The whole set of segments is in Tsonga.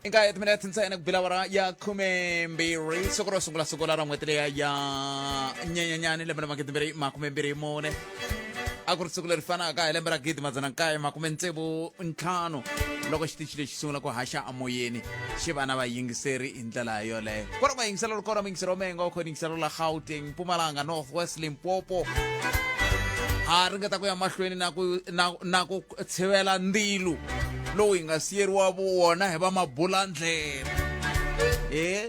Inkaye timinetse ntsena ku bila awara ya 12, siku ro sungula, siku ra n'hweti leya ya Nyenyenyani, lembe ra 2024. A ku ri siku leri fanaka hi lembe ra 1965 loko xitichi lexi sungula ku haxa amoyeni, xi va na vayingiseri hi ndlela yoleyo. Ku ri vayingiselo ri kona, muyingiseri wa Mengo khona, yingiselo la Gauteng, Mpumalanga, North West, Limpopo. Ha ringeta ku ya mahlweni na ku tshivela ndzilu lowu hi nga siyeriwa wona hi vamabulandlela,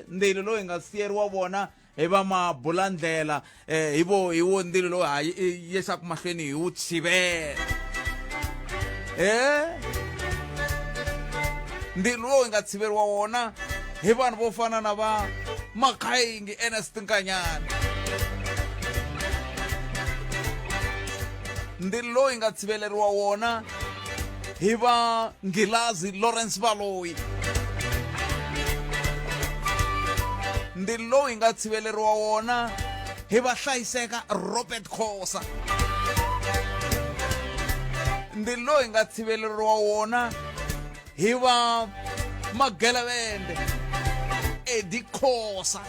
ndzilo lowu hi nga siyeriwa vona hi vamabulandlela, hi vo hi wo ndzilo lowu ha yisaka mahlweni hi wu tshivela, ndzilo lowu hi nga tshiveriwa wona hi vanhu vo fana na va Makhayingi Ernest Nkanyana, ndzilo lowu hi nga tshiveleriwa wona hi va Nghilazi Lawrence Baloyi, ndzilo lowu hi nga tshiveleriwa wona hi va Hlayiseka Robert Khosa, ndzilo lowu hi nga tshiveleriwa wona hi va Magelevende Eddie Khosa,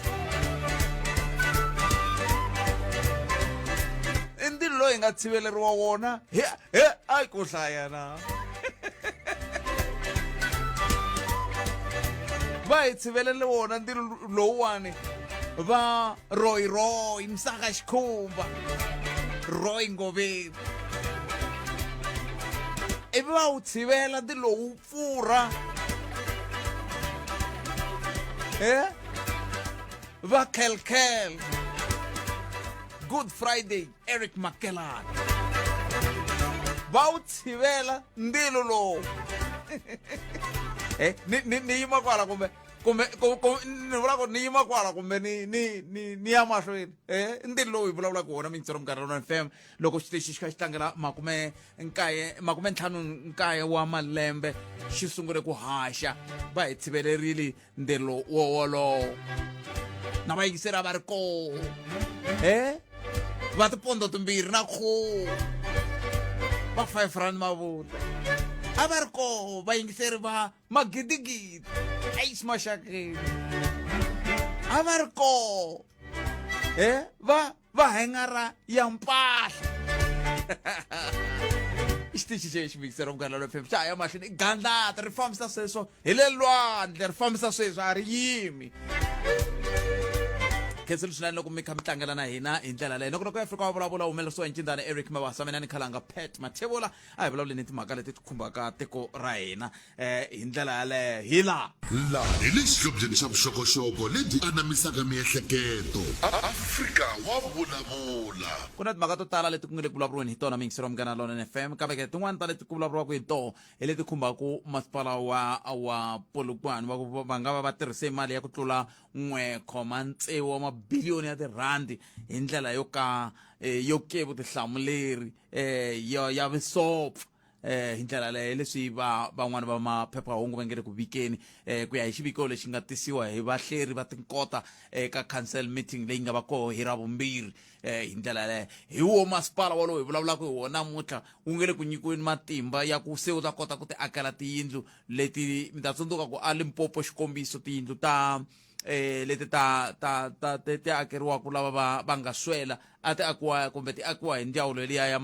i ndzilo lowu hi nga tshiveleriwa wona hi he a ku hlaya na va hi tshivelele wona ndzilo lowuwani va Roy Roy Msaka Xikhumba Roy Ngoveni, ivi va wu tshivela ndzilo lowu pfurha va Kelkel Good Friday Eric Makelani, va wu tshivela ndzilo lowu. Ni yima kwala kumbe ni vula ku ni yima kwala kumbe ni ya mahlweni? Ndzilo lowu hi vulavulaka wona, miyingiselo Munghana Lonene FM, loko xitichi xi kha xi tlangela 69, 59 wa malembe xi sungule ku haxa, va hi tshivelerile ndzilo wowolowo na vayingiseri a va ri koo, va tipondo timbirhi na khume, va R5 mavutla a va ri koo, vayingiseri va magidigidi Ace Maxakeni a va ri koo, va hengara ya mpahla. I xitichi xexi, mixero Munghana Lolo FM, xa ha ya mahlweni, i gandlata ri fambisa sweswo hi le lwandle, ri fambisa sweswo, a ri yimi. Khensile swinene loko mi kha mi tlangela na hina hi ndlela leyi. Nongonoko ya Afrika wa Vulavula humelerisiwa hi Ncindana Eric Mabasa, mina ni Khalanga Pat Mathebula. A hi vulavuleni timhaka leti ti khumbaka tiko ra hina hi ndlela yaleyo hi laha. Laha hi le xihlobyeni xa vuxokoxoko lebyi anamisaka miehleketo. Afrika wa Vulavula. Ku na timhaka to tala leti ku nge le ku vulavuriweni hi tona, miyingiseri wa Munghana Lonene FM, kambe ke tin'wana ta leti ku vulavuriwaka hi toho hi leti khumbaka masipala wa Polokwane. Va ku va nga va va tirhise mali ya ku tlula 1.6 wa mabiliyoni ya tirhandi hi ndlela yo ka yo ke vutihlamuleri, ya vusopfa, hi ndlela leyo leswi va van'wana va maphephahungu va nge le ku vikeni, ku ya hi xiviko lexi nga tisiwa hi vahleri va tinkota eka council meeting leyi nga va koho hi Ravumbirhi. Hi ndlela yaleyo hi wo masipala wolowo hi vulavulaka hi wona namuntlha wu nge le ku nyikiweni matimba ya ku se wu ta kota ku ti akela tiyindlu leti. Mi ta tsundzuka ku a Limpopo, xikombiso, tiyindlu ta leti ta ti akeriwaka lava va nga swela a ti akiwa kumbe ti akiwa hi ndzawulo liya ya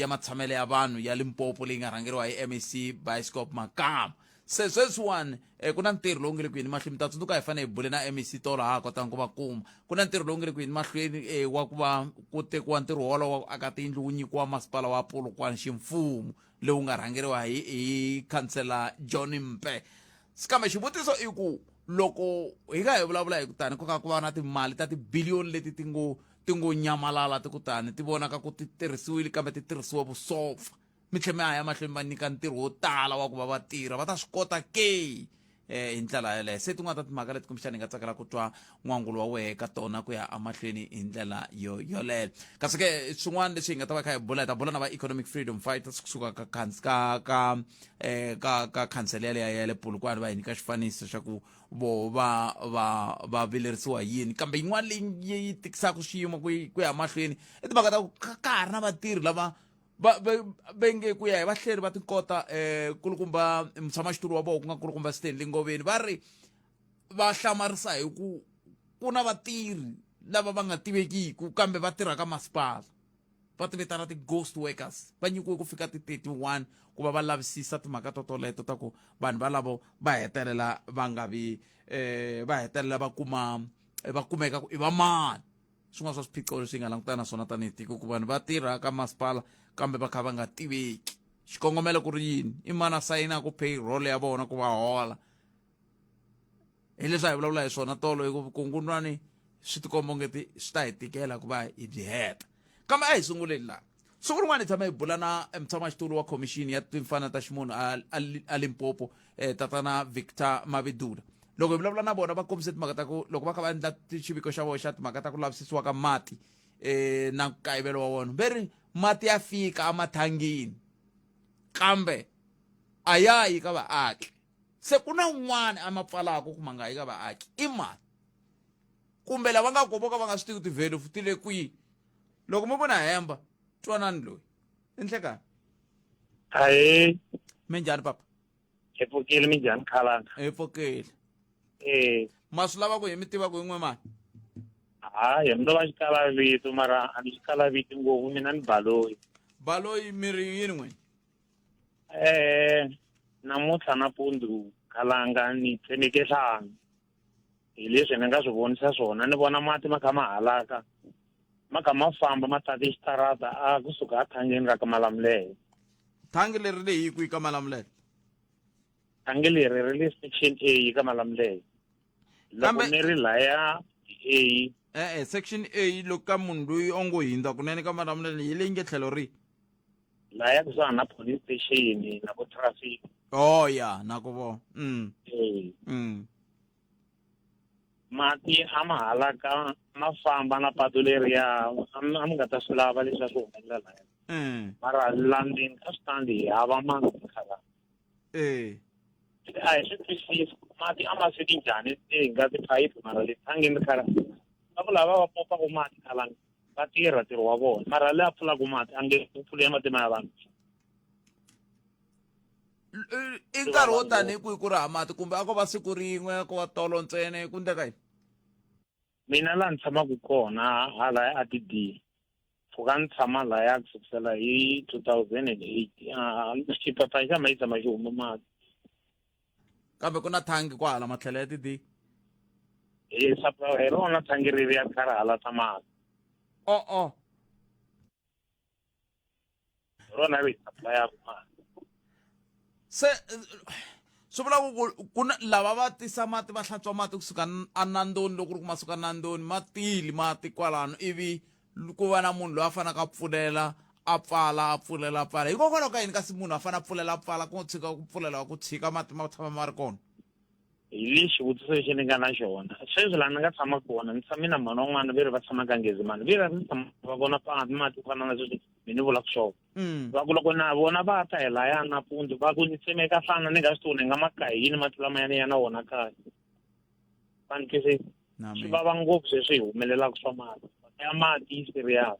matshamelo ya vanhu ya Limpopo leyi nga rhangeriwa hi MEC Bioscope Makama. Se sweswiwani, ku na ntirho lowu nge le ku yeni mahlweni. Mi ta tsundzuka hi fanele hi bule na MEC tolo, ha ha kotanga ku va kuma. Ku na ntirho lowu nge le ku yeni mahlweni, wa ku va ku tekiwa ntirho wolowo wa ku aka tiyindlu wu nyikiwa masipala wa Polokwane ximfumo lowu nga rhangeriwa hi khansela John Mpe. Kambe xivutiso i ku loko hi nga hi vulavula hi ku tani ku ka ku va na timali ta tibiliyoni leti ti ngo nyamalala, ti ku tani ti vonaka ku ti tirhisiwile kambe ti tirhisiwe vusopfa, mi tlhe mi ya mahlweni va nyika ntirho wo tala wa ku va va tirha, va ta swi kota ke? Hi ndlela yaleyo se tin'wana ta timhaka leti kumbexana hi nga tsakela ku twa n'wangulo wa wehe ka tona ku ya emahlweni hi ndlela yo yoleyo. Kasi ke swin'wana leswi hi nga ta va kha hi bula, hi ta bula na va Economic Freedom Fighters kusuka ka khansele yaleyo ya le Polokwane, va hi nyika xifaniso xa ku vo va vilerisiwa hi yini. Kambe yin'wana leyi yi tikisaka xiyimo ku ya mahlweni i timhaka ta ku ka ha ri na vatirhi lava Va va nge ku ya hi vahleri va tinkota um kulukumba mutshamaxitulu wa vona ku nga kulukumba Stanley Ngoveni va ri va hlamarisa hi ku ku na vatirhi lava va nga tivekiku kambe va tirha ka masipala va ti vitana ti-ghost workers va nyikiwe ku fika ti-31 ku va va lavisisa timhaka to toleto ta ku vanhu valavo va hetelela va nga vi um va hetelela va kuma va kumeka ku i va mani. Swin'wana swa swiphiqo leswi hi nga langutana na swona tanihi tiko ku vanhu va tirha ka masipala kambe va kha va nga tiveki xikongomelo ku ri yini i mani a sayinaku payroll ya vona ku va hola hi leswi a hi vulavula hi swona tolo hi ku vukungundzwani swi tikomba ongeti swi ta hi tikela ku va hi byi heta kambe a hi sunguleni laha. Siku rin'wana hi tshama hi bula na mutshamaxitulu wa khomixini ya timfanelo ta ximunhu a Limpopo tatana Victor Mavhidula. Loko hi vulavula na vona va kombise timhaka ta ku loko va kha va endla xiviko xa vona xa timhaka ta ku lavisisiwa ka mati na nkayivelo wa wona ve ri mati ya fika emathangini kambe a ya yi ka vaaki se ku na un'wana a ma pfalaka ku ma nga yi ka vaaki i mani kumbe lava nga ko vo ka va nga swi tivi ti-value ti le kwihi. Loko mo vona hemba twanani loyi i nhlekani. Ahee. Minjhani papa? Hi pfukile minjhani khalanga? Hi pfukile. Eh. Ma swi lava ku hi mi tiva ku hi n'we mani? Hayi, mi lava xikala vito mara a ni xikala vito ngopfu mina ni Baloyi. Baloyi mi ri yini n'we? Eh, namuntlha nampundzu khalanga ni tsemeke nhlana. Hi leswi ni nga swi vonisa swona ni vona mati ma kha ma halaka ma kha ma famba ma tata xitarata a kusuka a thangeni ra ka Malamulele. Thangi leri le hi kwihi ka Malamulele? Thangi leri ri le section A ka Malamulele. Loko ni ri laya A. E-e, section A loko ka munhu loyi o ngo hindza kunene ka Malamulele hi leyi nge tlhelo rihi? Laya kusuhani na police station na vo traffic. Oh ya, na ku vona. E. Mati a ma halaka ma famba na patu leriya a mi nga ta swi lava leswi a swi humelela laya. Mara la ndzeni ka switandi hi hava mati khala. A hi swi twisisi mati a ma fiki njhani hi nga tiphayiphi mara le thangini khala va ku lava va popaku mati khala va tirha ntirho wa vona mara le a pfulaku mati a nge ku pfuli ya matima ya vanhu. I nkarhi wo tani kwihi ku ri ha mati kumbe a ko va siku rin'we ko va tolo ntsena ku ndleka yini? Mina laha ni tshamaka kona hala a TD pfuka ni tshama laya ku sukisela hi 2008 xiphepha xa ma tshama xi huma mati. Kambe ku na thangi kwahala matlhelo ya TD? Hi hi rona thangi ri ya kha ri halata mati. Oh oh. Rona ri supply-aka mati. Se swi vula ku ku na lava va tisa mati va hlantswa mati kusuka enandoni loko ku ri ku ma suka nandoni ma tile mati kwalano ivi ku va na munhu loyi a faneleke a pfulela a pfala a pfulela a pfala hikokwalaho ka yini kasi munhu a fanele a pfulela a pfala ku tshika ku pfulela ku tshika mati ma tshama ma ri kona. Hi lexi xivutiso lexi ni nga na xona sweswi laha ni nga tshama kona ni tshame na mhani wan'wana ve ri va tshama ka Nghezimani ve ri ni tshama va vona mati ku fana na sweswi mi ni vulaka swona. Va ku loko na vona va ta hi laya nampundzu va ku ni tsemeka nhlana ni nga swi tivi ni nga ma ka hi yini mati lamayani ya na wona kaya. Va ni twisisa? Swi vava ngopfu sweswi hi humelelaka swa mati mhaka ya mati yi serious.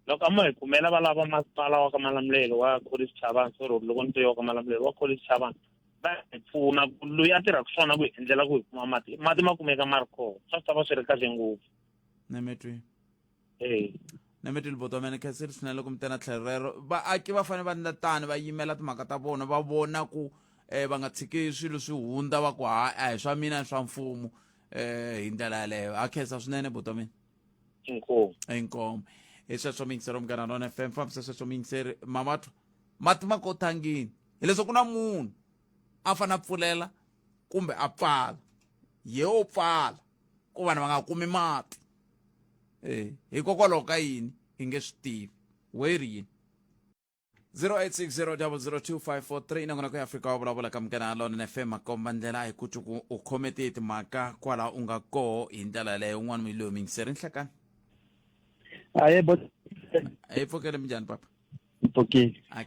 Loko a mo hi kumela va lava masipala wa ka Malamulele wa Collins Chavani sorry loko ni twe wa ka Malamulele wa Collins Chavani va hi pfuna ku loyi a tirhaka swona ku hi endlela ku hi kuma mati mati ma kumeka ma ri kona swa swi ta va swi ri kahle ngopfu. Nemetwi. Eh. Nemetwi Liboto mene khensile swinene loko mi tena tlhelo rero vaaki va fanele va endla tani va yimela timhaka ta vona va vona ku va nga tshiki swilo swi hundza va ku ha a hi swa mina swa mfumo hi ndlela yaleyo ha khensa swinene buti wa mina. Inkomu. Inkomu. Hi sweswo miyingiseri Munghana Lona FM fambisa sweswo miyingiseri mamatwa mati ma kothangini hileswaku ku na munhu a fanele a pfulela kumbe a pfala ye o pfala ku vanhu va nga kumi mati eh hikokwalaho ka yini hi nge swi tivi we ri yini 0860002543 nongonoko ya Afrika wa vulavula ka Munghana Lonene FM makomba ndlela a hi ku twi ku u khome tihi timhaka kwala u nga koho hi ndlela yaleyo un'wana mi loyi mingiseri nhlekani Aye bo hi pfukele minjhani papa pfukile a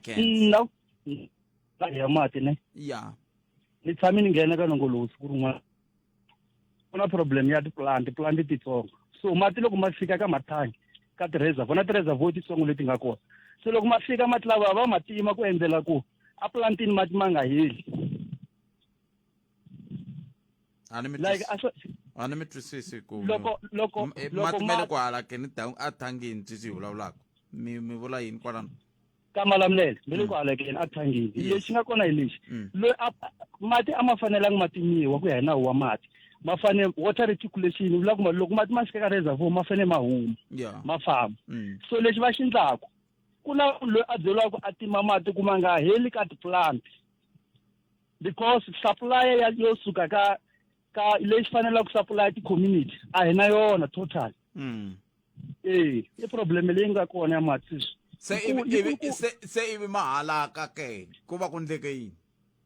na ya mati ne ya ni tshame ni nghena ka nongolosi ku rin'wana ku na problem ya tiplant tiplant titsongo so mati loko ma fika ka mathangi ka ti-reservoir na ti-reservoir titsongo leti nga kona. Se loko ma fika mati lawa va ma tima ku endlela ku a plantini mati ma nga heli. A ni mi Like twisisi. a swi A ni mi twisisi ku loko loko loko mati ma le ku halakeni a thangini sweswi hi vulavulaka. Mi mi vula yini kwalano? Ka Malamulele me le ku halakeni a thangini. Lexi nga kona hi lexi. Loyi a mati a ma fanelangi ma timiwa ku ya hi nawu wa mati. Ma fane water reticulation vula ku loko mati ma fika ka reservoir ma fane ma huma. Ma famba. So lexi va xi endlaku ku na loyi a byeriwaka a tima mati ku ma nga heli ka ti-plant because supply ya yo suka ka ka leyi fanelaka ku supply ti-community a hi na yona total. Eh, i problem leyi nga kona ya mati sweswi. Se ivi se ivi ma halaka ke ku va ku ndleke yini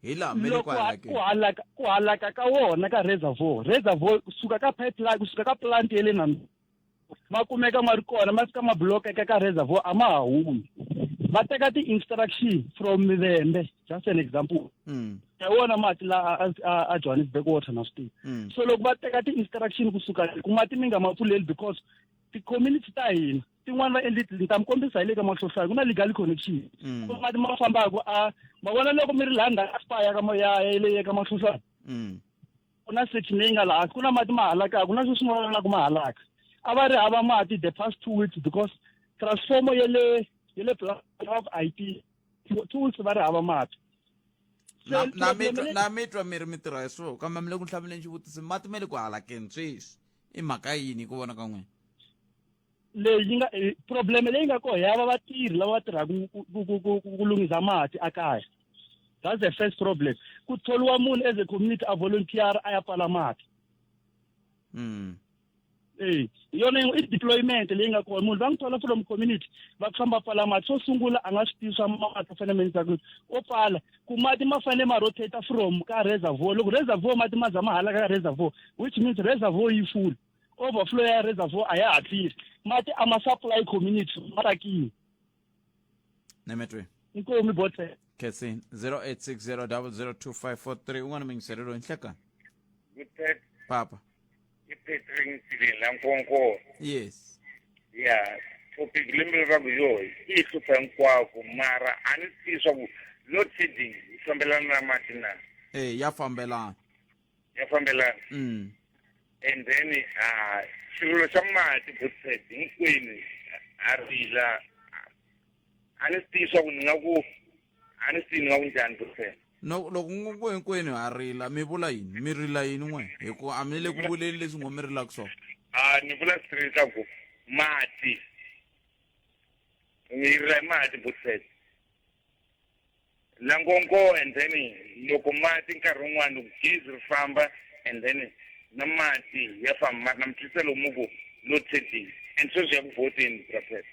hi laha me le ku halakeni? Ku halaka, ku halaka ka wona ka reservoir, reservoir kusuka ka pipeline, kusuka ka plant ya le na ma kumeka ma ri kona, ma fika ma blockeka ka reservoir, a ma ha humi. Va teka ti-instruction from Mivembe, just an example. Ya wona mati la a Johannesburg Water na swi tiva. So loko va teka ti-instruction kusuka ku mati mi nga ma pfuleli because ti-community ta hina tin'wani va endli, ni ta mi kombisa hi le ka Mahlohlwana, ku na legal connection. Ku mati ma fambaka a ma vona loko mi ri laha ndzhaku ka spa ya ka ya ya le ka Mahlohlwana. Ku na section leyi nga laha, ku na mati ma halaka, ku na sweswi ma vulaka ma halaka. A va ri hava mati the past 2 weeks because transformer ya le ya le plant of IT 2 weeks va ri hava mati. Na, na mi twa, na mi twa mi ri mi tirha hi swona, kambe mi le ku hlamuleni xivutiso, mati ma le ku halakeni sweswi. I mhaka yini hi ku vona ka n'wina? Leyi yi nga, problem leyi nga kona ya va vatirhi lava va tirhaka ku lunghisa mati a kaya. That's the first problem. Ku thoriwa munhu as a community a volunteer a ya pfala mati. Hi yona yin'we i deployment leyi nga kona. Munhu va n'wi thola from community va ku famba pfala mati. Xo sungula a nga swi tivi swa mati a fanele ma endlisa ku o pfala ku mati ma fanele ma rotate from ka reservoir. Loko reservoir mati ma za ma halaka ka reservoir, which means reservoir yi full. Overflow ya reservoir a ya ha tirhi. Mati a ma supply community ma rakile. Nemetwe. Inkomu botse. Khetsi 0860 00 2543 un'wana muyingiseri loyi nhlekani. Good. Papa. I Patrick Ntsileni la Nkonko. Yes. Yeah, topic lembe ra ku yo i hlupha hinkwako mara a ni tivi swa ku load shedding yi fambelana na mati na. Eh, ya fambelana. Ya fambelana. And then xirilo xa mati Godfred hinkwenu a rila. A ni swi tivi swa ku ni nga ku a ni swi tivi ni nga ku njhani Godfred. No, loko ku hinkwenu ha rila, mi vula yini? Mi rila yini n'we? Hi ku a mi le ku vuleni leswi ngo mi rilaka swona. A ni vula straight swa ku mati. Ni rila hi mati Godfred. La Nkonko and then loko mati nkarhi wun'wani loko gezi ri famba and then na mati ya famba mara na mi twisisa lomu ku load shedding and sweswi ya ku voteni Godfred.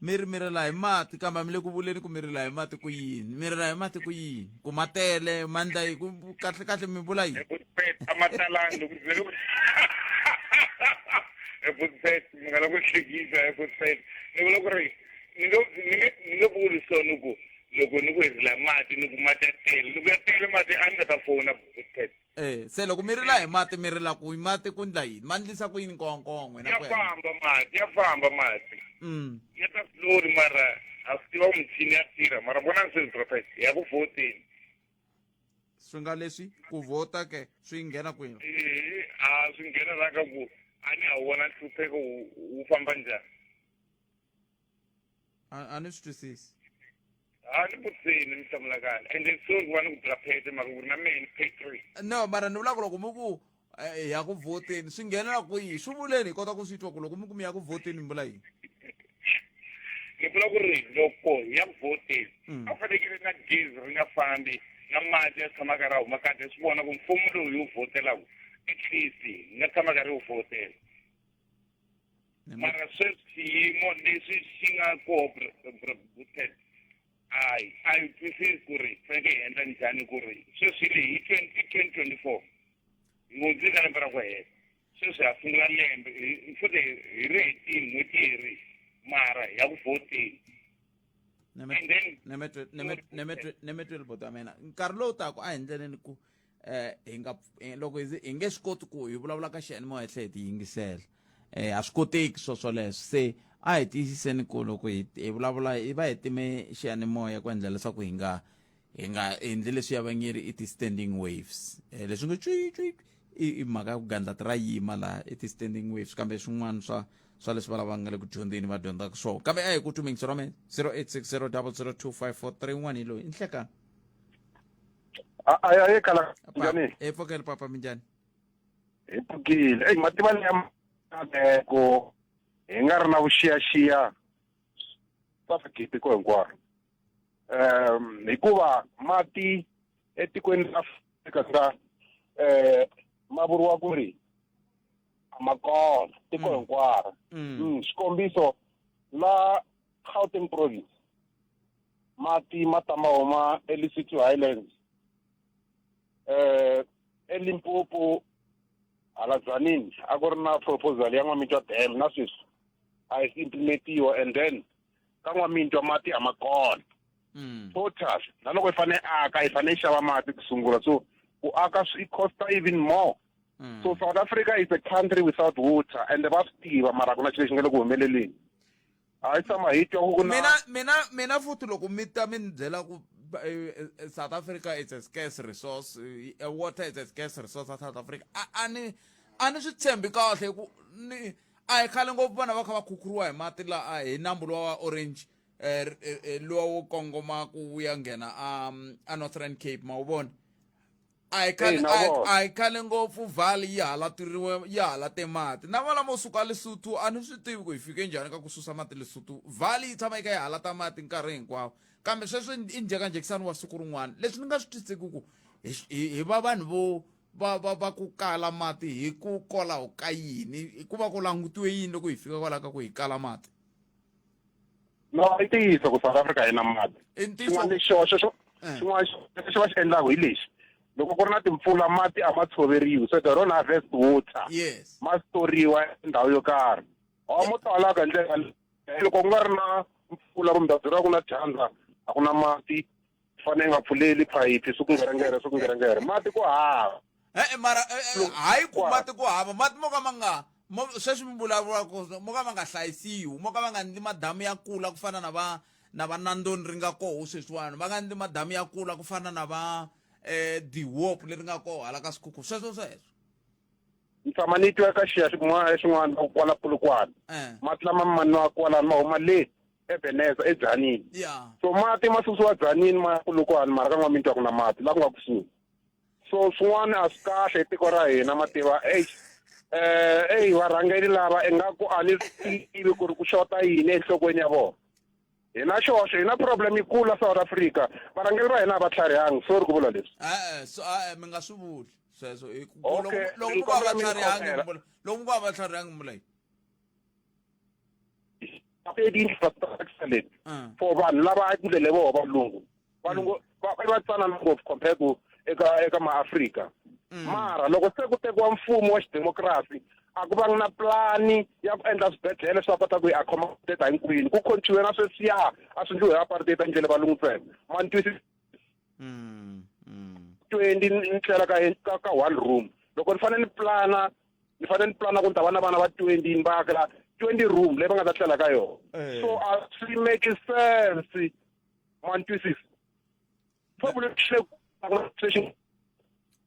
Mi ri mi rila hi mati kambe mi le ku vuleni ku mi rila hi mati ku yini? Mi rila hi mati ku yini? Ku ma tele ma ndla yi ku kahle kahle mi vula yini? Godfred a ma talangi loko ndzi ku Godfred mi nga la ku hlekisa Godfred ni vula ku ri ni nge ni nge ni nge vuli so ni ku loko ni ku hi rila mati ni ku mati ya tele loko ya tele mati a ni nga ta fona Godfred. Se loko mi rila hi mati mi rila ku mati ku ndla yini? Ma ndlisa ku yini nkonko n'wina Ya ku ya? famba mati, ya famba mati. Ya ta slowly mara ha swi tiva ku michini ya tirha mara vona sweswi Prophet ya ku voteni. Swi nga leswi ku vhota ke swi nghena kwini? A swi nghena la ka ku a ni ha vona nhlupheko wu famba njhani. A ni swi twisisi. A ni vutiseni mi hlamula kahle. And then sorry ku va ni ku bula phete mara ku ri na mehe ni Patrick. No, mara ni vula ku loko mi ku hi ya ku vhoteni swi nghenela kwihi? Swi vuleni hi kota ku swi twa ku loko mi ku mi ya ku vhoteni mi vula yini? Ni vula ku ri loko hi ya ku vhoteni a fanekele na gezi ri nga fambi na mati ya tshama karhi a huma kahle swi vona ku mfumo lowu hi wu vhotelaku at least hi nga tshama karhi hi wu vhotela. Mara sweswi xiyimo leswi xi nga koho Butted a a yi twisisi ku ri fanekele hi endla njhani ku ri sweswi le hi 2024 hi hundzile ka lembe ra ku hela sweswi ha sungula lembe futhi hi ri hetini n'hweti yi herile mara hi ya ku vhoteni. And then Nemetweli buti wa mina nkarhi lowu taka a hi ndleleni ku hi nga loko hi nge swi koti ku hi vulavula ka xiyanimoya hi tlhela hi ti yingisela. A swi koteki swo swoleswo se A hi tiyisiseni ku loko hi hi vulavula hi va hi time xiyanimoya ku endla leswaku hi nga hi nga endli leswiya va nge ri i ti-standing waves. Leswi nge cwi cwi i i mhaka ya ku gandlati ra yima laha i ti-standing waves kambe swin'wana swa swa leswi va lava nga le ku dyondzeni va dyondzaka swona kambe a hi ku twi mingisi ra mina 0860 002543 n'wana hi loyi i nhlekani a a ye kala njhani e pfokele papa minjhani hi pfukile eyi mativa leya mateko hi nga ri na vuxiyaxiya swa fika tiko hinkwaro um hikuva mati etikweni ra Afrika nga eh ma vuriwa ku ri a ma kona tiko mm. hinkwaro mm. mm, xikombiso la Gauteng province mati ma tama huma eLesotho Highlands eh eLimpopo hala Tzaneen a ku ri na proposal ya N'wamitwa dam na sweswi a yi implementiwa and then ka N'wamitwa mati a ma kona mm. total na loko yi fanele aka yi fanele yi xava mati ku sungula so ku aka swi costa even more mm. so South Africa is a country without water and va swi tiva mara ku na xilo lexi nga le ku humeleleni hayi tshama hi twa ku na mina mina mina futhi loko mi ta mi ni byela ku eh, eh, South Africa is a scarce resource eh, water is a scarce resource South Africa a ni a ni swi tshembi kahle ku ni a hi khale ngopfu vanhu va kha va khukhuriwa hi mati la hi nambu luwa wa orange eh, eh, eh, luwa wo kongoma ku ya nghena a a Northern Cape ma wu vona a hi khale a hi khale ngopfu valley yi halatiriwe yi halate mati na vala mo suka Lesotho a ni swi tivi ku hi fike njhani ka ku susa mati Lesotho valley yi tshama yi kha yi halata mati nkarhi hinkwawo kambe sweswo i njhekanjhekisano wa siku rin'wana leswi ni nga swi twisiseki ku hi va vanhu vo va va va ku kala mati hi ku kolaho ka yini ku va ku langutiwe yini loko hi fika kwalaho ka ku hi kala mati no i ntiyiso ku South Africa yi na mati i ntiyiso xin'wana lexi xoxo xo Eh. xin'wana lexi va xi endlaka hi lexi loko ku ri na timpfula mati a ma tshoveriwi so they don't harvest water yes ma storiwa endhawu yo karhi wa mo tala ka ndlela loko ku nga ri na mpfula kumbe byeriwa ku na dyandza a ku na mati fanele nga pfuleli phayiphi swi ku ngerengere swi ku ngerengere mati ku hava e-e mara eh, eh, hayi ku mati ku hava mati mo ka ma nga sweswi mi vulavulaka mo ka ma nga hlayisiwi mo ka va nga ndli madamu ya kula ku fana na va na va nandoni ri nga koho sweswiwani va nga ndli madamu ya kula ku fana na va um diwop leri nga koho hala ka swikhukhu sweswo sweswo ni tshama ni twa ka xiya xin'wana xin'wana va ku kwala Polokwane eh. mati lama ma nwa kwalano ma huma le ebeneza eDzanini yeah. so mati ma susiwa Dzanini ma ya Polokwane mara ka N'wamitwa ku na mati la ku nga kusuhi so swin'wana a swi kahle hi tiko ra hina ma tiva ey eh ey varhangeri lava ingaku a ni tivi ku ri ku xota yini enhlokweni ya vona hi na xoxo hi na problem yikulu la South Africa varhangeri va hina a va tlharihangi sorry ku vula leswi e-e so e-e mi nga swi vuli sweswo hi ku Okay, loko ni loko mi ku a va kombela mi ni tlharihangi khomela. mi vula loko mi ku a va tlharihangi mi vula yini infrastructure leyi Mm. for vanhu lava a ndlele voho valungu valungu va i vatsanana ngopfu compare ku eka eka maafrika Mm. mara loko se ku tekiwa mfumo wa xidemokirasi a ku vangi na plani ya ku endla swibedhlele swa kota ku yi accommodate hinkwenu ku khonchiwe na sweswiya a swi ndliwe hi apartheid a ndlele valungu ntsena ma ni twisisa Mm, mm. 20 ni tlela ka ka ka one room loko ni fanele ni plana ni fanele ni plana ku ni ta va na vana va 20 ni va akela 20 room leyi va nga ta tlela ka yona Eh. so a swi make sense ma ni twisisa population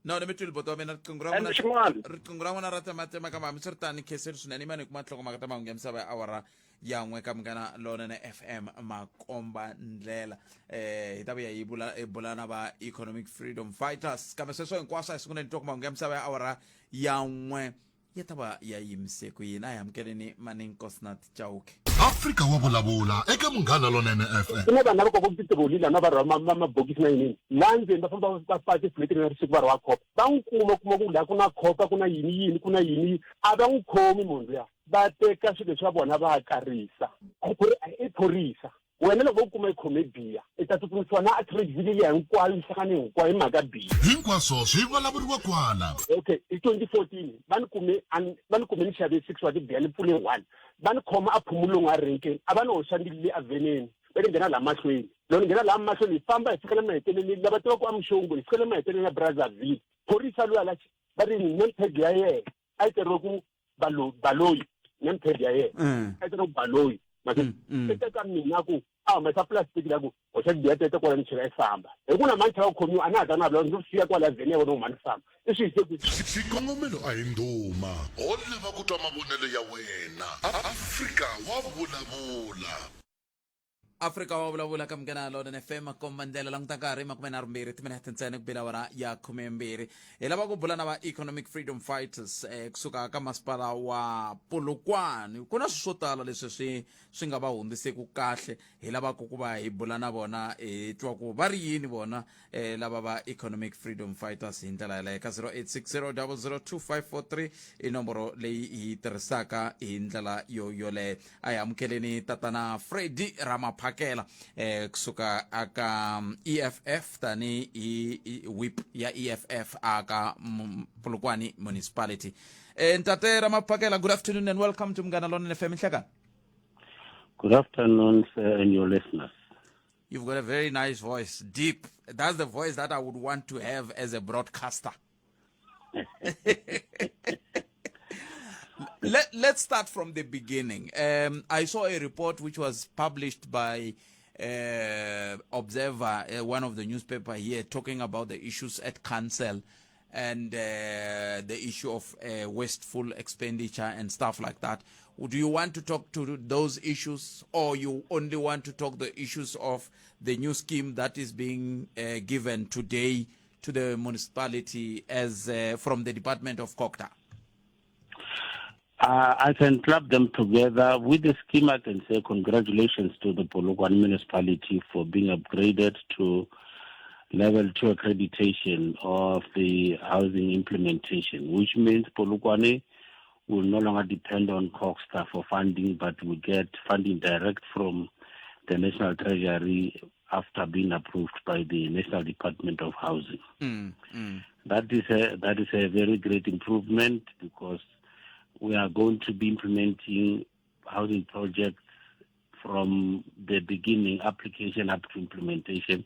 no ni mi twile boto wa mina riqingho ra and n'wina xin'wana riqingho ra n'wina ra tsematsema kambe hambiswiritano khenseni swinene imani hi kuma nhlokomhaka ta mahungu ya misava ya awara ya n'we ka munghana lonene fm makomba ndlela eh hi ta vuya hi bula hi bula na va economic freedom fighters kambe sweswo hinkwaswo a hi sunguleni twa mahungu ya misava ya awara ya n'we ya ta va ya yimise ku yini a hi amukeleni maning cosnat chauke Afrika wa vulavula eka Munghana Lonene FM. Ku na vanhu lava kokaka titiroli lana va rhwala mabokisi na yinini laha ndzeni va famba va faka tiplate na risiku va rhwala khopa va n'wi kuma kuma ku laha ku na khopa ku na yini yini ku na yini a va n'wi khomi munhu luya va teka swilo swa vona va karisa ku ri i phorisa wena loko vo kuma i khome biya i ta tsutsumisiwa na attractivity liya hinkwayo yi hlangane hinkwayo hi mhaka biya Hinkwaswo swi vulavuriwa kwala. Okay hi 2014 va ni kume va ni kume ni xave six wa tibiya ni pfule one va ni khoma a phumulong a renkeni a va ni hoxa ni le aveneni va ni nghena laha mahlweni loko ni nghena laha mahlweni hi famba hi fika le maheteleleni lava tivaka amuxongo hi fika le maheteleleni ya Brazzaville phorisa luya la va ri name tag ya yena a yi tsariwe ku baloyi name tag ya yena a yi tsariwe ku baloyi. Mase i teka mina ku a humesa plastic la ku hoxa tibiya tete kwala ni chela i famba hi ku na mani tlhela ku khomiwa a na ha ta na vulavula ndzi siya kwala vhene ya vona ku mhani famba i swi yise kwihi. Xikongomelo a hi ndhuma, ho lava ku twa mavonelo ya wena. Afrika wa vulavula. Afrika wa vulavula ka Munghana Lonene FM komba ndlela languta nkarhi 32 timinete ntsena ku bela awara ya 12 hi lava ku bula na va Economic Freedom Fighters eh, kusuka ka masipala wa Polokwane ku na swilo swo tala leswi swi swi nga va hundziseku kahle hi lavaka ku va hi bula na vona hi twa ku va ri yini vona eh, lava va Economic Freedom Fighters hi ndlela yaleyo ka 0860002543 i nomboro leyi hi tirhisaka hi ndlela yo yoleyo a hi amukeleni tatana Freddy Ramaphakela eh, kusuka aka EFF tani hi whip ya EFF aka Polokwane Municipality. Eh, ntate Ramaphakela, good afternoon and welcome to Munghana Lonene FM Nhlekani. Good afternoon, sir, and your listeners. You've got a very nice voice, deep. That's the voice that I would want to have as a broadcaster. Let's start from the beginning. I saw a report which was published by Observer, one of the newspaper here, talking about the issues at council and the issue of wasteful expenditure and stuff like that. Do you want to talk to those issues, or you only want to talk the issues of the new scheme that is being given today to the municipality as from the Department of COGTA? I can club them together. With the scheme, I can say congratulations to the Polokwane municipality for being upgraded to level 2 accreditation of the housing implementation, which means Polokwane will no longer depend on COGHSTA for funding, but will get funding direct from the National Treasury after being approved by the National Department of Housing. That is a very great improvement, because we are going to be implementing housing projects from the beginning, application up to implementation,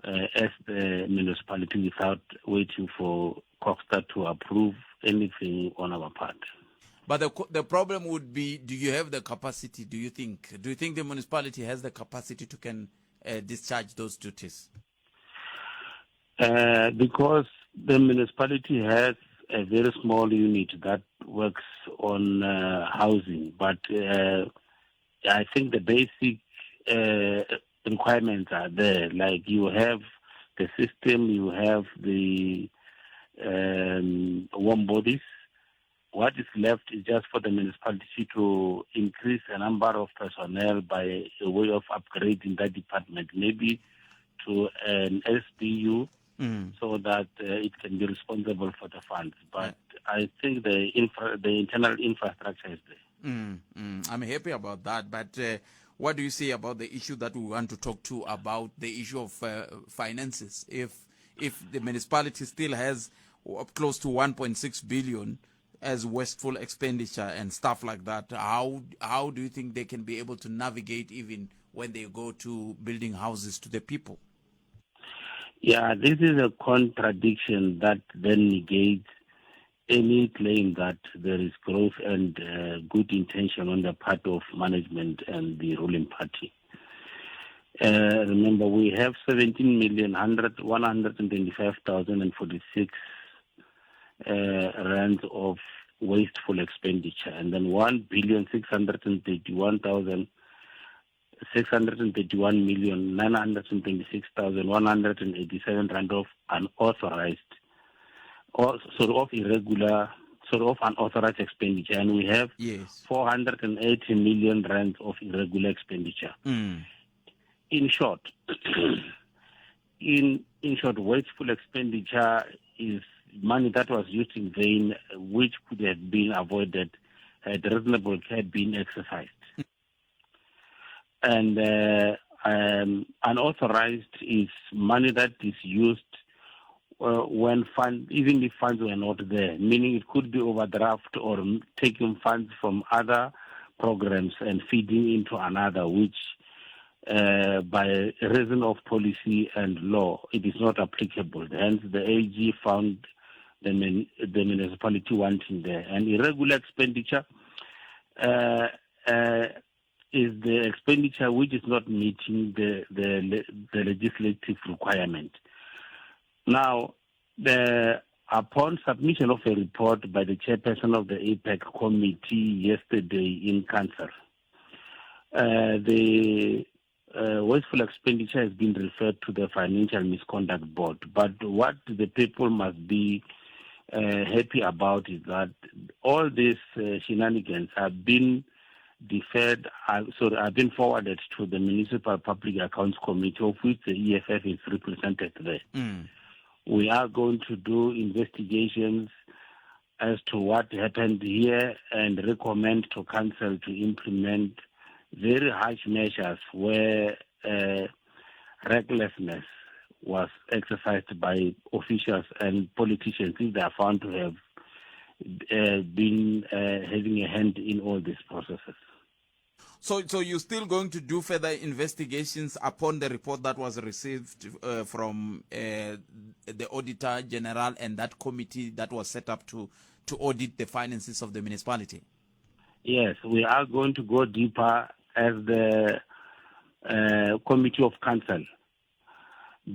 as the municipality, without waiting for COGHSTA to approve anything on our part. But the problem would be, do you have the capacity, do you think? Do you think the municipality has the capacity to can discharge those duties? Because the municipality has a very small unit that works on housing, but I think the basic requirements are there. Like, you have the system, you have the warm bodies. What is left is just for the municipality to increase the number of personnel by a way of upgrading that department, maybe to an SBU, so that it can be responsible for the funds. But I think the internal infrastructure is there. I'm happy about that. But what do you say about the issue that we want to talk to about, the issue of finances? If the municipality still has up close to 1.6 billion as wasteful expenditure and stuff like that, how do you think they can be able to navigate even when they go to building houses to the people? Yeah, this is a contradiction that then negates any claim that there is growth and good intention on the part of management and the ruling party. Remember, we have seventeen million hundred one hundred and twenty-five thousand and forty-six, rands of wasteful expenditure, and then one billion six hundred and thirty-one thousand six hundred and thirty-one million nine hundred and twenty-six thousand one hundred and eighty-seven rand of unauthorized, or sort of irregular, sort of unauthorized expenditure, and we have 480 million rand of irregular expenditure. In short, wasteful expenditure is money that was used in vain, which could have been avoided had reasonable care been exercised. And unauthorized is money that is used when fund, even if funds were not there, meaning it could be overdraft or taking funds from other programs and feeding into another, which by reason of policy and law, it is not applicable. Hence, the AG found the municipality wanting there. And irregular expenditure, is the expenditure which is not meeting the the, the legislative requirement. Now, the, upon submission of a report by the chairperson of the APEC committee yesterday in council, the wasteful expenditure has been referred to the Financial Misconduct Board. But what the people must be happy about is that all these shenanigans have been deferred, sorry, have been forwarded to the Municipal Public Accounts Committee, of which the EFF is represented there. We are going to do investigations as to what happened here and recommend to council to implement very harsh measures where recklessness was exercised by officials and politicians if they are found to have been having a hand in all these processes. So, so you're still going to do further investigations upon the report that was received from the Auditor General and that committee that was set up to, to audit the finances of the municipality? Yes, we are going to go deeper as the Committee of Council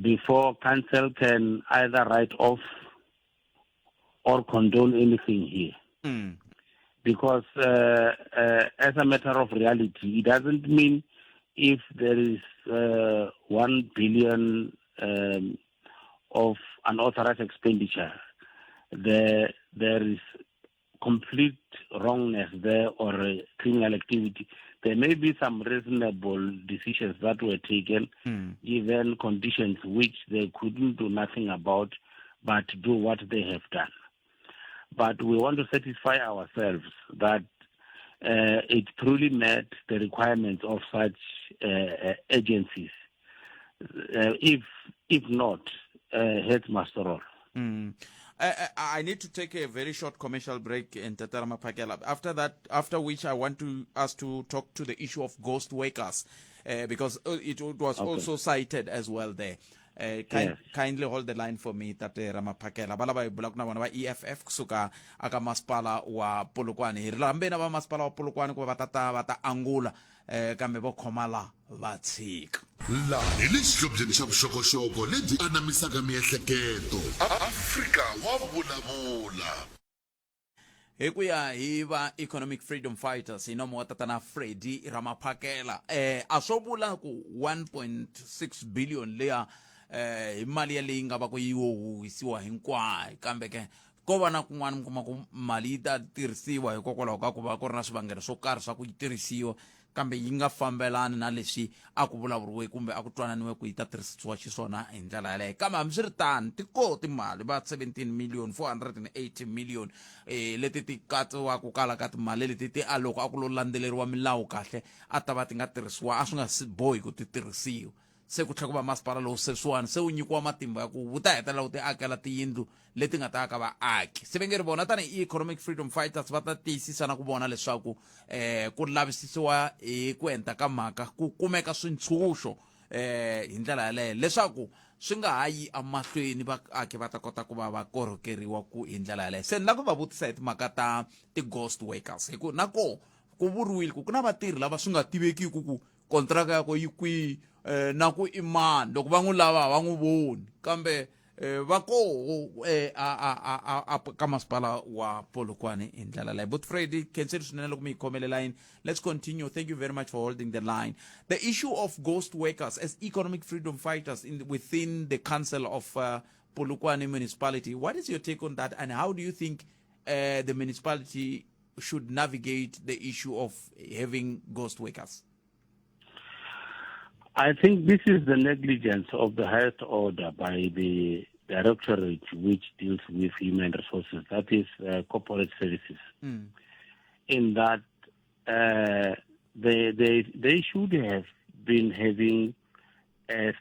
before Council can either write off or condone anything here. Because as a matter of reality, it doesn't mean if there is 1 billion of unauthorized expenditure, there, there is complete wrongness there or criminal activity. There may be some reasonable decisions that were taken given conditions which they couldn't do nothing about but do what they have done. But we want to satisfy ourselves that it truly met the requirements of such agencies. If if not, heads must roll. I, I need to take a very short commercial break in Tatarama Pakela. After that, after which I want to us to talk to the issue of ghost workers, because it, it was Okay. also cited as well there. Kind, Yes. Kindly hold the line for me tate Ramaphakela. Ba lava hi bulaka na vona va EFF kusuka aka masipala wa Polokwane. Hi ri lambeni va masipala wa Polokwane ku va va ta ta va ta angula kambe vo khoma la va tshika. Laha hi le xihlobyeni xa vuxokoxoko lebyi anamisaka miehleketo. Afrika wa vulavula. Hi ku ya hi va Economic Freedom Fighters hi nomo wa tatana Freddy Ramaphakela, a swo vula ku 1.6 billion leya hi mali yaleyi nga va ku yi wo huhisiwa hinkwayo, kambe ke ko va na kun'wana mi kuma ku mali yi ta tirhisiwa hikokwalaho ka ku va ku ri na swivangelo swo karhi swa ku yi tirhisiwa, kambe yi nga fambelani na leswi a ku vulavuriwe kumbe a ku twananiwe ku yi ta tirhisiwa xiswona hi ndlela yaleyo. Kambe hambiswiritano ti koho timali va 17 million 480 million leti ti katsiwaka kala ka timali leti ti a loko a ku lo landzeleriwa milawu kahle a ta va ti nga tirhisiwa, a swi nga bohi ku ti tirhisiwa. Se ku tlhela ku va masipala lowu sweswiwani se wu nyikiwa matimba ya ku wu ta hetelela wu ti akela tiyindlu leti nga ta aka vaaki. Se va nge ri vona tanihi Economic Freedom Fighters va ta tiyisisa na ku vona leswaku ku lavisisiwa hi ku enta ka mhaka, ku kumeka swintshuxo hi ndlela yaleyo leswaku swi nga ha yi emahlweni, vaaki va ta kota ku va va korhokeriwa ku hi ndlela yaleyo. Se ni lava ku va vutisa hi timhaka ta ti-ghost workers, hi ku na koho ku vuriwile ku ku na vatirhi lava swi nga tivekiki ku kontraka yakwe yi kwihi na ku i mani, loko va n'wi lava va n'wi voni, kambe va koho a a a a ka masipala wa Polokwane hi ndlela leyi. But Freddy, khenseni swinene loko mi yi khomele line. Let's continue. Thank you very much for holding the line. The issue of ghost workers, as Economic Freedom Fighters within the council of Polokwane municipality, what is your take on that, and how do you think the municipality should navigate the issue of having ghost workers? I think this is the negligence of the highest order by the directorate which deals with human resources, that is corporate services, in that they should have been having a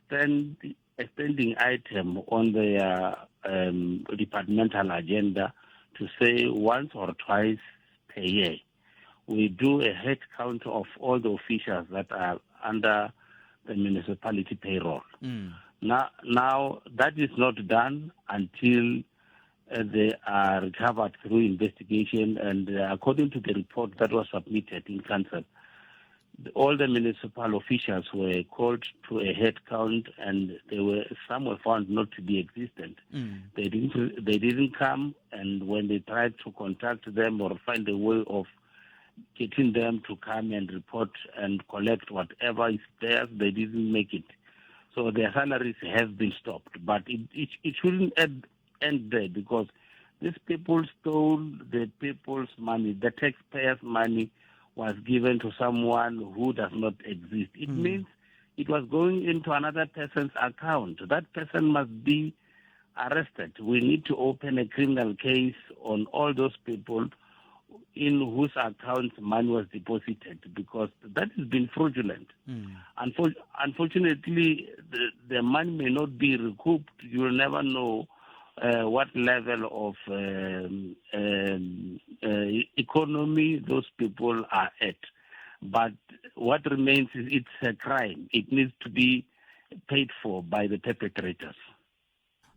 standing item on their departmental agenda to say once or twice per year we do a head count of all the officials that are under the municipality payroll. Now that is not done until they are recovered through investigation, and according to the report that was submitted in council, All the municipal officials were called to a head count, and they were some were found not to be existent. They didn't they didn't come, and when they tried to contact them or find a way of getting them to come and report and collect whatever is theirs, they didn't make it. So their salaries have been stopped. But it, it, it shouldn't end, end there because these people stole the people's money, the taxpayers' money was given to someone who does not exist. It mm. means it was going into another person's account. That person must be arrested. We need to open a criminal case on all those people in whose accounts money was deposited because that has been fraudulent. Mm. Unfor- unfortunately, the, the money may not be recouped. You will never know uh, what level of um, um, uh, economy those people are at. But what remains is it's a crime. It needs to be paid for by the perpetrators.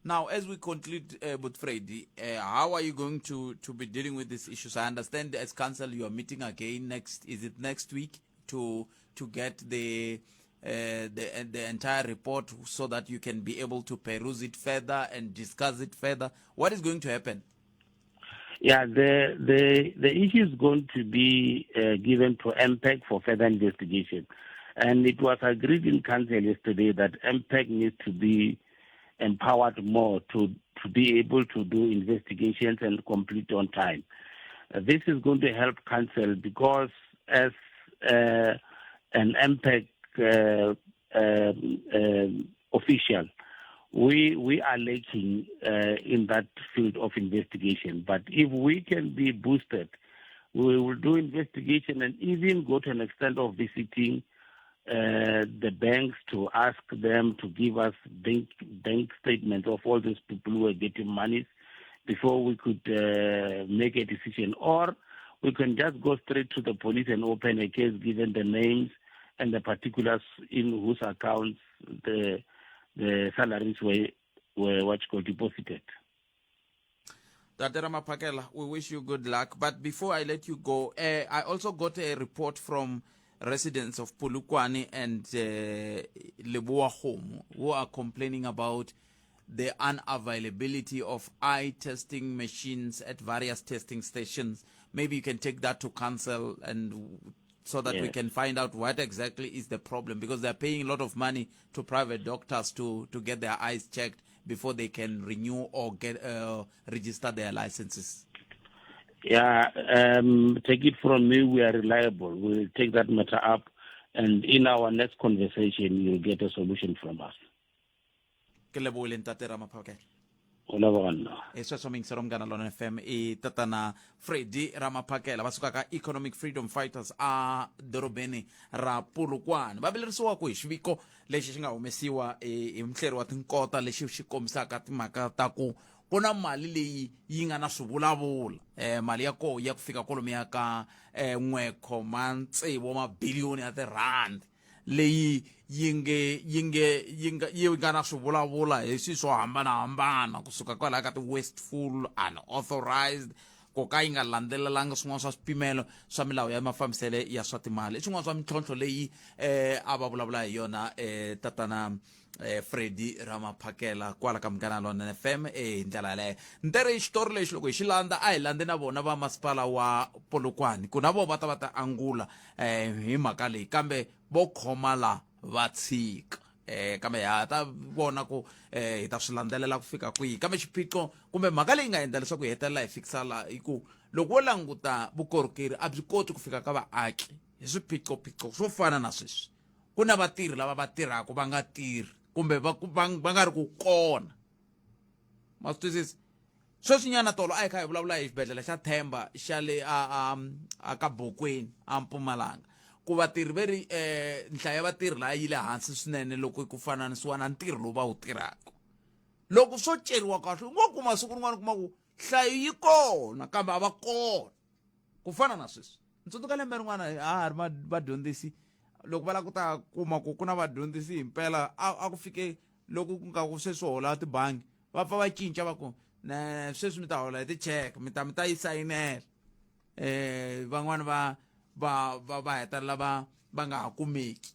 Now, as we conclude, uh, Butfredi, uh, how are you going to, to be dealing with these issues? I understand as council you are meeting again next, is it next week, to, to get the, uh, the, uh, the entire report so that you can be able to peruse it further and discuss it further? What is going to happen? Yeah, the the the issue is going to be uh, given to MPEC for further investigation, and it was agreed in council yesterday that MPEC needs to be empowered more to to be able to do investigations and complete on time. Uh, this is going to help council because as uh, an MPEC uh, um, um, official, we we are lacking uh, in that field of investigation. But if we can be boosted, we will do investigation and even go to an extent of visiting uh, the banks to ask them to give us bank bank statements of all those people who are getting monies before we could uh, make a decision. Or we can just go straight to the police and open a case given the names and the particulars in whose accounts the the salaries were were what you call deposited. Dr. Ramaphakela, we wish you good luck. But before I let you go, uh, I also got a report from residents of Polokwane and uh, Leboa who are complaining about the unavailability of eye testing machines at various testing stations. Maybe you can take that to council and so that we can find out what exactly is the problem because they're paying a lot of money to private doctors to, to get their eyes checked before they can renew or get uh, register their licenses. Yeah, um, take it from me, we are reliable. We'll take that matter up, and in our next conversation, you'll get a solution from us. Ke lebohile ntate Ramaphakela. O leboga nna. E sweswo miyingiselo Munghana Lonene FM i tatana Freddy Ramaphakela va suka ka Economic Freedom Fighters a dorobeni ra Polokwane va vilerisiwaku hi xiviko lexi xi nga humesiwa hi muhleri wa tinkota lexi xi kombisaka timhaka ta ku ku na mali leyi yi nga na swivulavula eh, mali ya koho ya ku fika kwalomuya ka eh, n'we khoma tsevu wa mabiliyoni ya tirhandi leyi yi nge yi nge yi nga yi nga na swivulavula hi swilo swo hambanahambana kusuka kwalaya ka ti-wasteful unauthorized ku ka yi nga landzelelanga swin'wana swa swipimelo swa milawu ya mafambisele ya swa timali i swin'wana swa mintlhontlho leyi eh a va vulavula hi yona eh tatana eh Freddy Ramaphakela kwala ka Munghana Lonene FM eh hi ndlela yaleyo ntere xitori lexi loko hi xi landza a hi landze na vona va masipala wa Polokwane ku na vona va ta va ta angula eh hi mhaka leyi kambe vo khoma la va tshika eh kambe ha ta vona ku eh hi ta swi landzelela ku fika kwihi kambe xiphiqo kumbe mhaka leyi nga endla leswaku hi hetelela hi fikisa la hi ku loko wo languta vukorhokeri a byi koti ku fika ka vaaki hi swiphiqophiqo swo fana na sweswi ku na vatirhi lava va tirhaka va nga tirhi kumbe va va va nga ri ku kona ma swi twisisa sweswinyana tolo a hi kha hi vulavula hi xibedhlele xa Themba xa le a a a ka Bokweni a Mpumalanga ku vatirhi ve ri eh nhlayo ya vatirhi laha yi le hansi swinene loko ku fananisiwa na ntirho lowu va wu tirhaka loko swo ceriwa kahle u ngo kuma siku rin'wana kuma ku nhlayo yi kona kambe a va kona ku fana na sweswi ni tsundzuka lembe rin'wana a ha ri vadyondzisi loko va lava ku ta kuma ku ku na vadyondzisi himpela a ku fike loko ku nga ku sweswi hola tibangi va pfa va cinca va ku sweswi mi ta hola hi ti-check mi ta mi ta yi sayinela um van'wani va va va va hetelela va va nga ha kumeki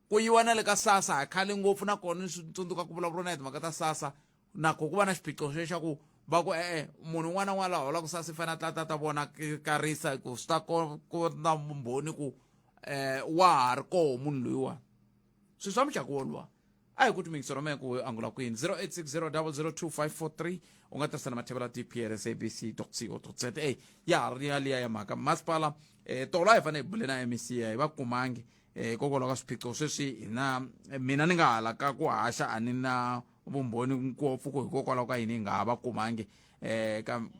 ku yiwa na le ka sasa ha khale ngopfu nakona ni swi tsundzuka ku vulavula na hi timhaka ta sasa nako ku va na xiphiqo xe xa ku va ku e-e munhu un'wana na un'wana la holaka sasa i fanele a tla ta vona karisa ku swi ta ku na vumbhoni ku um wa ha ri koho munhu loyiwani swilo swa muxaka woluwa a hi ku timingisi roma ku angula kwini 0860 002543 u nga tirhisa na mathevela dprsabc co za ya ha ri ya liya ya mhaka masipala um tolo a hi fanele hi bule na mec hi va kumangi hikokwalaho ka swiphiqo sweswi hina mina ni nga hala ka ku haxa a ni na vumbhoni ngopfu ku hikokwalaho ka yini hi nga ha va kumangi um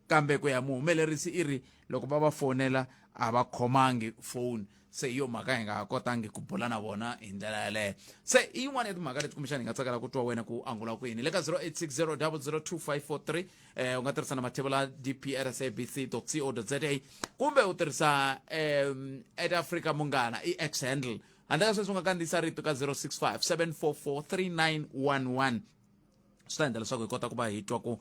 kambe ku ya muhumelerisi i ri loko va va fonela a va khomangi foni se hi yo mhaka hi nga ha kotangi ku bula na vona hi ndlela yaleyo se i yin'wana ya timhaka leti kumbexana hi nga tsakela ku twa wena ku angula ku yini le ka 0860 002543 u nga tirhisa na mathevula dprsabc co za kumbe u tirhisa at africa munghana i x handle handle ka sweswi u nga kandziyisa rito ka 065 744 3911 swi ta endla leswaku hi kota ku va hi twa ku um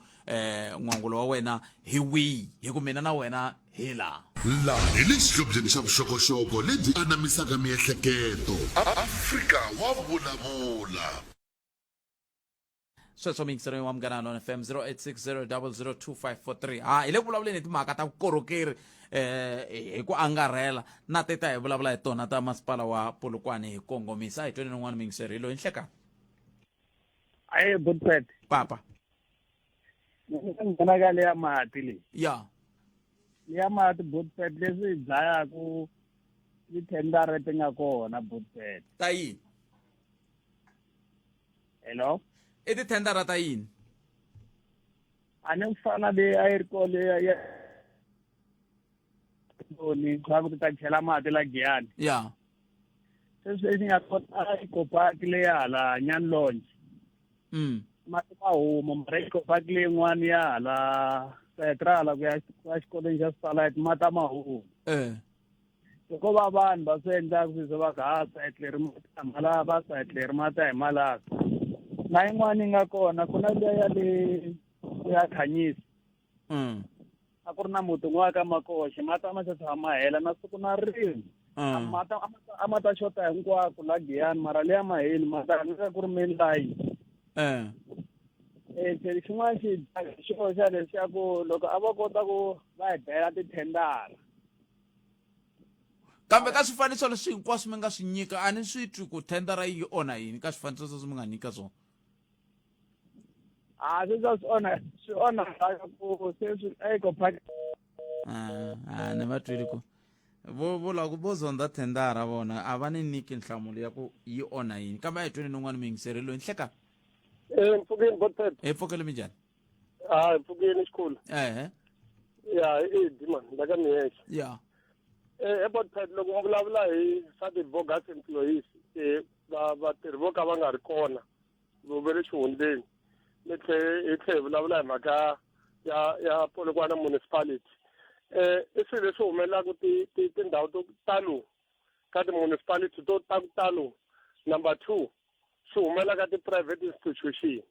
n'wangulo wa wena hi wihi hi ku mina na wena hi laha Laha hi le xihlobyeni xa vuxokoxoko lebyi anamisaka miehleketo. Afrika wa vulavula. Sweswo miyingiselo wa Munghana Lona FM 0860002543 ha hi le ku vulavuleni hi timhaka ta vukorhokeri hi ku angarhela na teta hi vulavula hi tona ta masipala wa Polokwane hi kongomisa hi tweni n'wana miyingiselo hi loyi nhleka aye Godfred papa nghena ka leya mati leyi ya leya mati Godfred leswi hi dlayaku tithendara ti nga kona Godfred ta yini hello i tithendara ta yini a ni ku fana leyi a yi ri kona leya ya ni swa ku ti ta chela mati la Giyani ya sweswi lexi nga kona Eco Park leya hala Nyani Lodge mati ma huma mara Eco Park leyin'wani ya hala Petra hala ku ya xikolweni xa Starlight mati a ma humi hikuva va vanhu va swi endlaka sweswi va ka ha sayiti leri mati a malava va sayiti leri mati a hi malava na yin'wana yi nga kona ku na liya ya le ya Khanyisa a ku ri na muti wun'wana ka Makoxe mati a ma se tshama ma hela na siku na rin'we mati a ma ta xota hinkwako la Giyani mara leya maheli mati a nga ku ri main line se xin'wana xi xo xa leswaku loko a va kota ku va hi bela tithendara kambe ka swifaniso leswi hinkwaswo mi nga swi nyika a ni swi twi ku thendara yi onha yini ka swifaniso sweswo mi nga nyika swona a swi swa swi onha swi onha ku se swi Eco Park a ni va tweli ku vo vo lava ku vo zondha thendara vona a va ni nyiki nhlamulo ya ku yi onha yini kambe a hi tweni n'wana muyingiseri loyi nhleka mpfukeni botpet hi pfukele minjhani ha mpfukeni xikhulu ehe ya i edi man la ka miyexe ya e botpet loko mi vulavula hi swa ti-bogus employees vatirhi vo ka va nga ri kona vo le xihundleni mi tlhe hi tlhe hi vulavula hi mhaka ya ya Polokwane municipality i swilo leswi humelelaka tindhawu to talo ka ti-municipality to ta ku talo number 2 swi humelela ka ti-private institution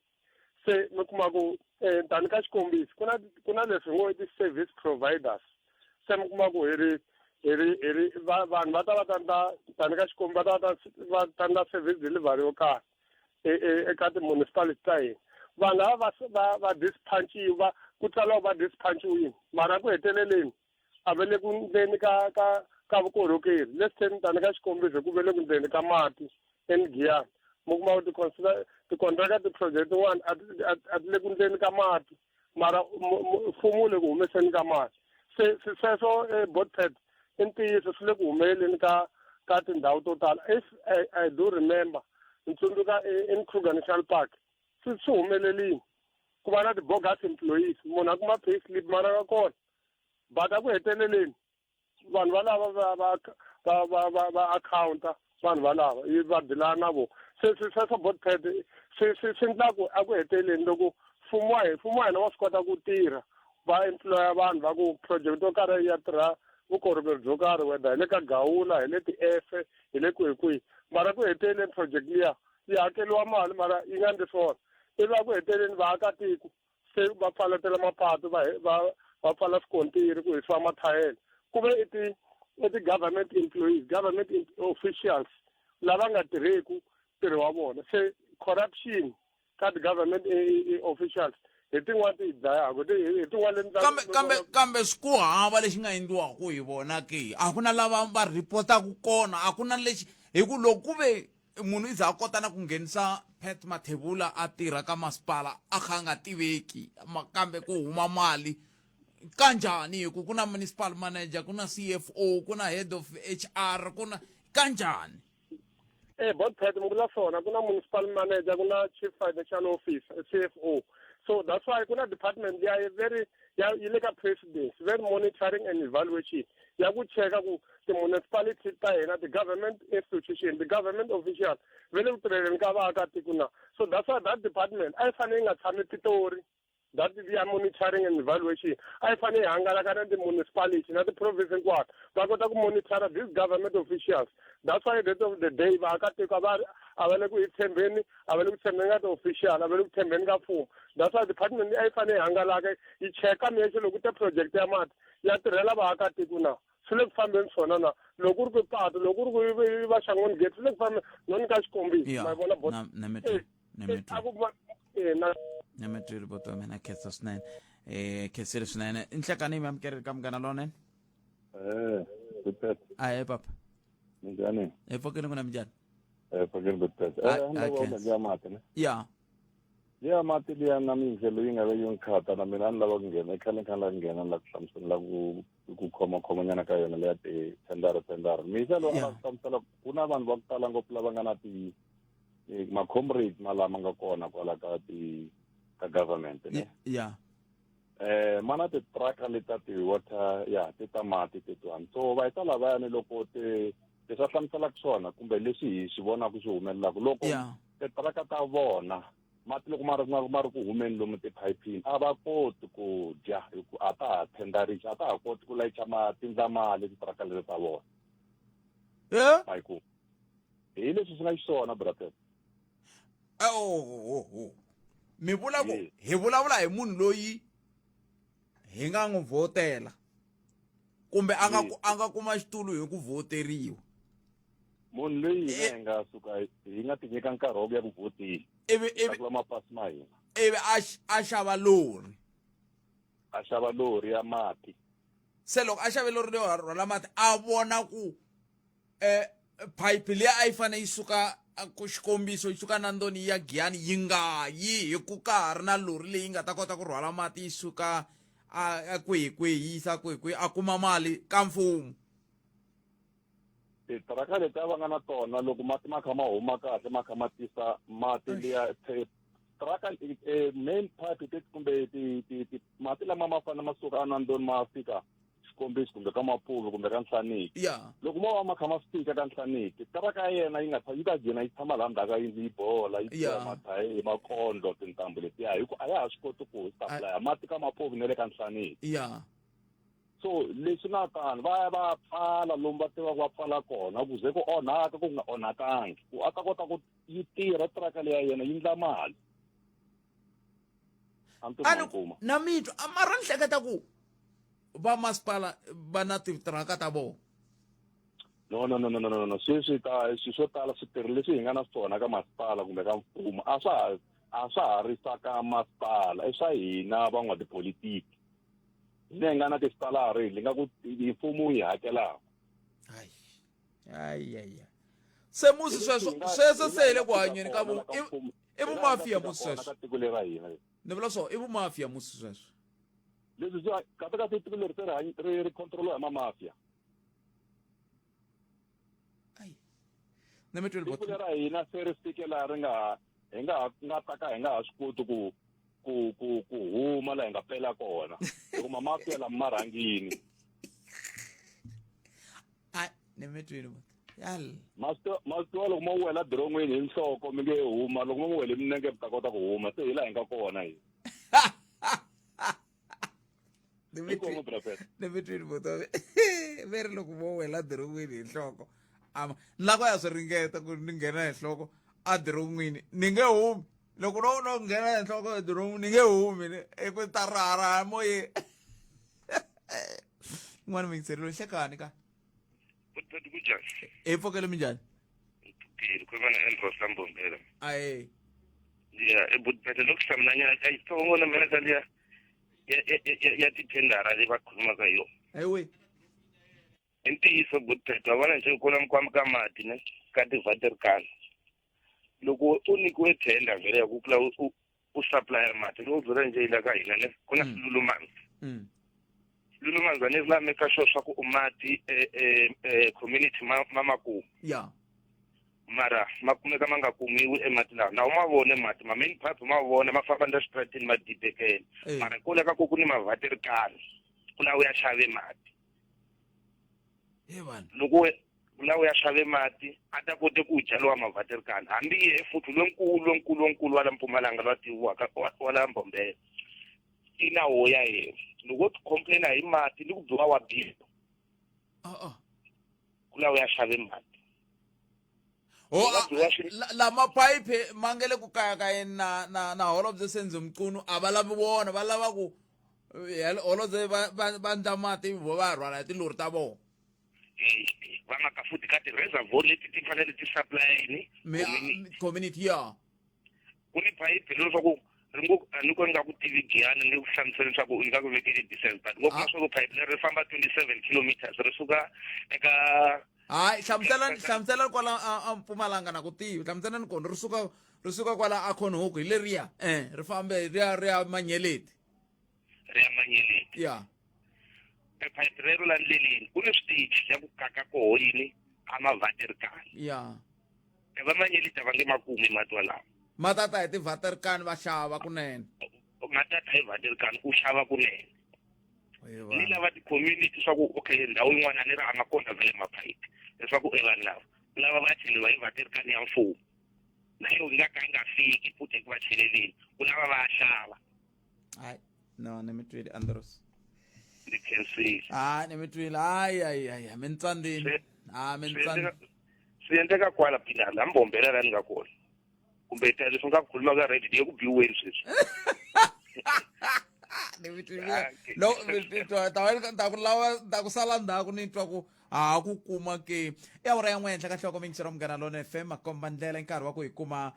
se mi kuma ku tani ka xikombiso ku na ku na leswi ngo i ti-service providers se mi kuma ku hi ri hi ri hi ri vanhu va ta va ta tani ka xikombiso va ta va ta endla service delivery yo karhi eka ti-municipality ta hina vanhu lava va va dispunchiwa ku tsariwa va dispunchiwile mara ku heteleleni a va le ku ndleni ka ka ka vukorhokeri leswi tani tani ka xikombiso ku ve le ku ndleni ka mati eNgiyani mi kuma ku tikontraka ti-project tin'wana a ti le ku ndleni ka mati mara mfumo wu le ku humeseni ka mali se sweswo botpet i ntiyiso swi le ku humeleleni ka ka tindhawu to tala if I do remember ni tsundzuka in Kruger National Park swi swi humelelini ku va na ti-bogus employees munhu a kuma pay slip mara ka kona but a ku heteleleni vanhu valava va va va va va va accounta vanhu valava yi va dilana na vona se swi sweswo botpet swi swi swi endla ku a ku heteleleni loko mfumo wa hina mfumo wa hina wa swi kota ku tirha va employa vanhu va ku project yo karhi ya tirha vukorhokeri byo karhi whether hi le ka gawula hi le ti-efe hi le kwihi kwihi mara ku heteleleni project liya yi hakeriwa mali mara yi nga endli swona ivi a ku heteleleni vaakatiko se va pfaletela mapatu va va va pfala swikontiri ku hisiwa mathayele ku ve i ti I ti-government employees, government officials lava nga tirheku ntirho wa vona. Se corruption ka ti-government officials hi tin'wana ti hi dlayaka, hi tin'wana leti Kambe kambe kambe swi ku hava lexi nga endliwaka hi vona ke? A ku na lava va ripotaka kona, a ku na lexi, hi ku loko ku ve munhu i za a kota na ku nghenisa Pat Mathebula a tirha ka masipala a kha a nga tiveki, kambe ku huma mali kanjhani? Hi ku ku na municipal manager, ku na CFO, ku na head of HR, ku na kanjhani? Bot Pat, mi vula swona, ku na municipal manager, ku na chief financial officer, CFO. So that's why ku na department ya very ya yi le ka presidency, very monitoring and evaluation, ya ku cheka ku ti-municipality ta hina, ti-government institution, ti-government official ve le ku tirheleni ka vaakatiko na. So that's why that department a yi fanele yi nga tshami Pitori. That ya monitoring and evaluation a yi fanele yi hangalaka na ti-municipality na ti-province hinkwato, va kota ku monitora these government officials. That's why at the end of the day vaakatiko a va le ku hi tshembeni, a va le ku tshembeni ka ti-official, a va le ku tshembeni ka mfumo. That's why department a yi fanele yi hangalaka, yi cheka miyexe loko ku te project ya mati ya tirhela vaakatiko na swi le ku fambeni swona na. Loko ku ri ku patu, loko ku ri ku i va Shangoni Gate, swi le ku fambeni no. Ni ka xikombiso, ma vona bot a ku na Na mi twile, boto wa mina. Khensa swinene, khensile swinene. Nhlekani, mi amukerile ka Munghana Lonene. Good. Ahe papa. Minjhani? Hi pfukile, n'wina minjhani? Pfukile, good. A khensa. Ya mati ne? Ya. Ya mati liya na minjhelo yi nga ve yo nkhata na mina a ni lava ku nghena khale, kha ni lava ku nghena, ni lava ku hlamusela, ni lava ku khoma khomanyana ka yona leya tithendara thendara. Misa loyi a lava ku hlamusela, ku na vanhu va ku tala ngopfu lava nga na ti ma-comrades ma lama nga kona kwala ka ti ka government ne. Mana ti-trucker leta ti-water ya ti ta mati tetiwani, so va hita lavayani loko ti leswi a hlamuselaka swona kumbe leswi hi swi vonaka swi humelelaka loko titraka ta vona mati loko ma ri ku humeni lomu tiphayiphini, a va koti ku dya hi ku a ta ha thendarisa, a ta ha koti ku layicha tindla mali titraka leti ta vona. A yi ku hi leswi swi nga xiswona, brother. Oh, mi vula ku hi vulavula hi munhu loyi hi nga n'wi vhotela kumbe a nga kuma xitulu hi ku vhoteriwa? Munhu loyi hina hi nga suka hi nga ti nyika nkarhi wa ku ya ku vhoteni, ivi tlakula mapasi ma hina, ivi a xava lori. A xava lori ya mati. Se loko a xave lori leyo rhwala mati, a vona ku pipe leyi a yi fanele yi suka, ku xikombiso, yi suka Nandoni yi ya Giyani, yi nga yi hi ku ka ha ri na lori leyi nga ta kota ku rhwala mati yi suka a kwihi kwihi yi yisa kwihi kwihi, a kuma mali ka mfumo. Titiraka leti a va nga na tona, loko mati ma kha ma huma kahle, ma kha ma tisa mati liya traka main pipe teti kumbe ti mati lama ma fanele ma suka eNandoni ma fika, xikombiso, kumbe ka Mapuve kumbe ka Nhlaniki, loko mo va ma kha ma fika ka Nhlaniki, tiraka ya yena yi nga yi ta gcina yi tshama laha ndzhaku ka yindlu, yi bola, yi tshwa mathayi hi makondlo tintambu letiya, hi ku a ya ha swi koti ku supply mati ka Mapuve na le ka Nhlaniki. So leswi nga tano, va ya va pfala lomu va tivaka va pfala kona, ku ze ku onhaka ku nga onhakangi, ku a ta kota ku yi tirha tiraka leya yena yi ndla mali. A ni na mitwa, mara ni hleketa ku va masipala va na titiraka ta vona. No, no, no, no, no, no, no. Sweswi ta swilo swo tala, switirho leswi hi nga na swona ka masipala kumbe ka mfumo a swa ha ri swa ka masipala, i swa hina van'watipolitiki. Hina hi nga na tisalari hi nga ku mfumo wu hi hakelaka. Ayi, se musi sweswo se hi le ku hanyeni ka i vumafiya musi sweswo. Tiko leri ra hina. Ni vula swo i vumafiya musi sweswo. Leswi swi kahle kahle, tiko leri se ri control-iwa hi mamafiya. Ni mi twile. Tiko leri ra hina se ri fike laha ri nga hi nga nga ta ka hi nga ha swi koti ku huma laha hi nga pela kona, hikuva mamafiya lama ma rhangini. A ni mi twile, yal. Ma swi tiva, loko mo wela diron'wini hi nhloko mi nge huma, loko mo wele minenge mi ta kota ku huma. Se hi laha hi nga kona hi. Ni mi twile, botomi. Ve ri loko mo wela diron'wini hi nhloko, ama ni lava ku ya swi ringeta ku ni nghena hi nhloko ediron'wini, ni nge humi. Loko no nghena hi nhloko ediron'wini, ni nge humi, i ku ta raharaha moyeni. N'wana mingiselelo, hlekani ka. Bhuti kunjani? Hi pfukele minjhani? Ngipfukile, khuluma na Andros la Mbombela. Aye. Yeah, bhuti Phethe lokhu hlamulanyana ka yitsongo na mina ka liya ya tithendara leyi va khulumaka hi yona. Ayiwe. I ntiyiso bhuti Phethe, wa vona nje kwalomu kwami ka mati ne ka ti-waterkan. Loko u nyikiwe tender vhele ya ku kula u supplier mati, loko u byela nje la ka hina ne ku na swilulumanzi. Swilulumanzi a ni la make sure swa ku u mati community ma ma kuma. Mara ma kumeka ma nga kumiwi emati lawa. Na u ma vone mati, ma main pipe ma vona ma famba na xitarateni ma dibekela. Mara kule ka ku ku ni mavaterikani, ku la u ya xave mati. Loko ku la u ya xave mati, a ta kote ku dya lowa mavaterikani. Hambi yehe futhi lonkulu, lonkulu, lonkulu wa la Mpumalanga lwa tiviwaka, wa la Mbombela. I na wo ya yena. Loko u complain hi mati, ni ku biwa wa biwa. Ku la u ya xave mati. Lama phayiphi ma nga le ku kayakayeni na holobye Senzo Mchunu a va lavi wona, va lava ku holobye va ndla mati vo va rhwala hi tilori ta vona. Va nga ka futhi ka ti-reservoir leti ti fanele ti supply yini? Community ya. Ku ni phayiphi leswaku ri ngo a ni ko ni nga ku tivi giyani ni ku hlamusela leswaku ni nga ku vekeli distance, but ngo kuma swa ku phayiphi leri ri famba 27 kilometers ri suka eka Hayi, hlamusela kwala a Mpumalanga na ku tivi, hlamusela ni kona ri suka kwala a Khonhuku hi leriya, ri fambe ri ya Manyeleti. Ri ya Manyeleti. Ya. E phayiphi rero la ndleleni ku ni switichi ya ku kaka koho yini a mavaterikani. Ya. E va Manyeleti a va nge ma kumi mati walawo. Ma tata hi tivaterikani va xava kunene. Ma tata hi vaterikani u xava kunene. Ni lava ti-community swa ku okay ndhawu yin'wana a ni ri a ma kona vhele maphayiphi leswaku e vanhu lava lava va cheliwa hi vaterikani ya mfumo na yo yi nga ka yi nga fiki futhi eku va cheleleni ku lava va xava. Hayi no ni mi twile Andros. Ni khensile. Ah ni mi twile. Hayi hayi hayi mi ni tsandzile. Ah mi ni tsandzile. Swi endleka kwala phina la Mbombela la ni nga kona. Kumbe ta leswi nga khuluma ka radio ye ku biweni sweswi. Lo ta ku lava ta ku sala ndzhaku ni twa ku ha ku kuma ke i awara ya n'we henhla ka nhloko mingisero Munghana Lona FM makomba ndlela i nkarhi wa ku hi kuma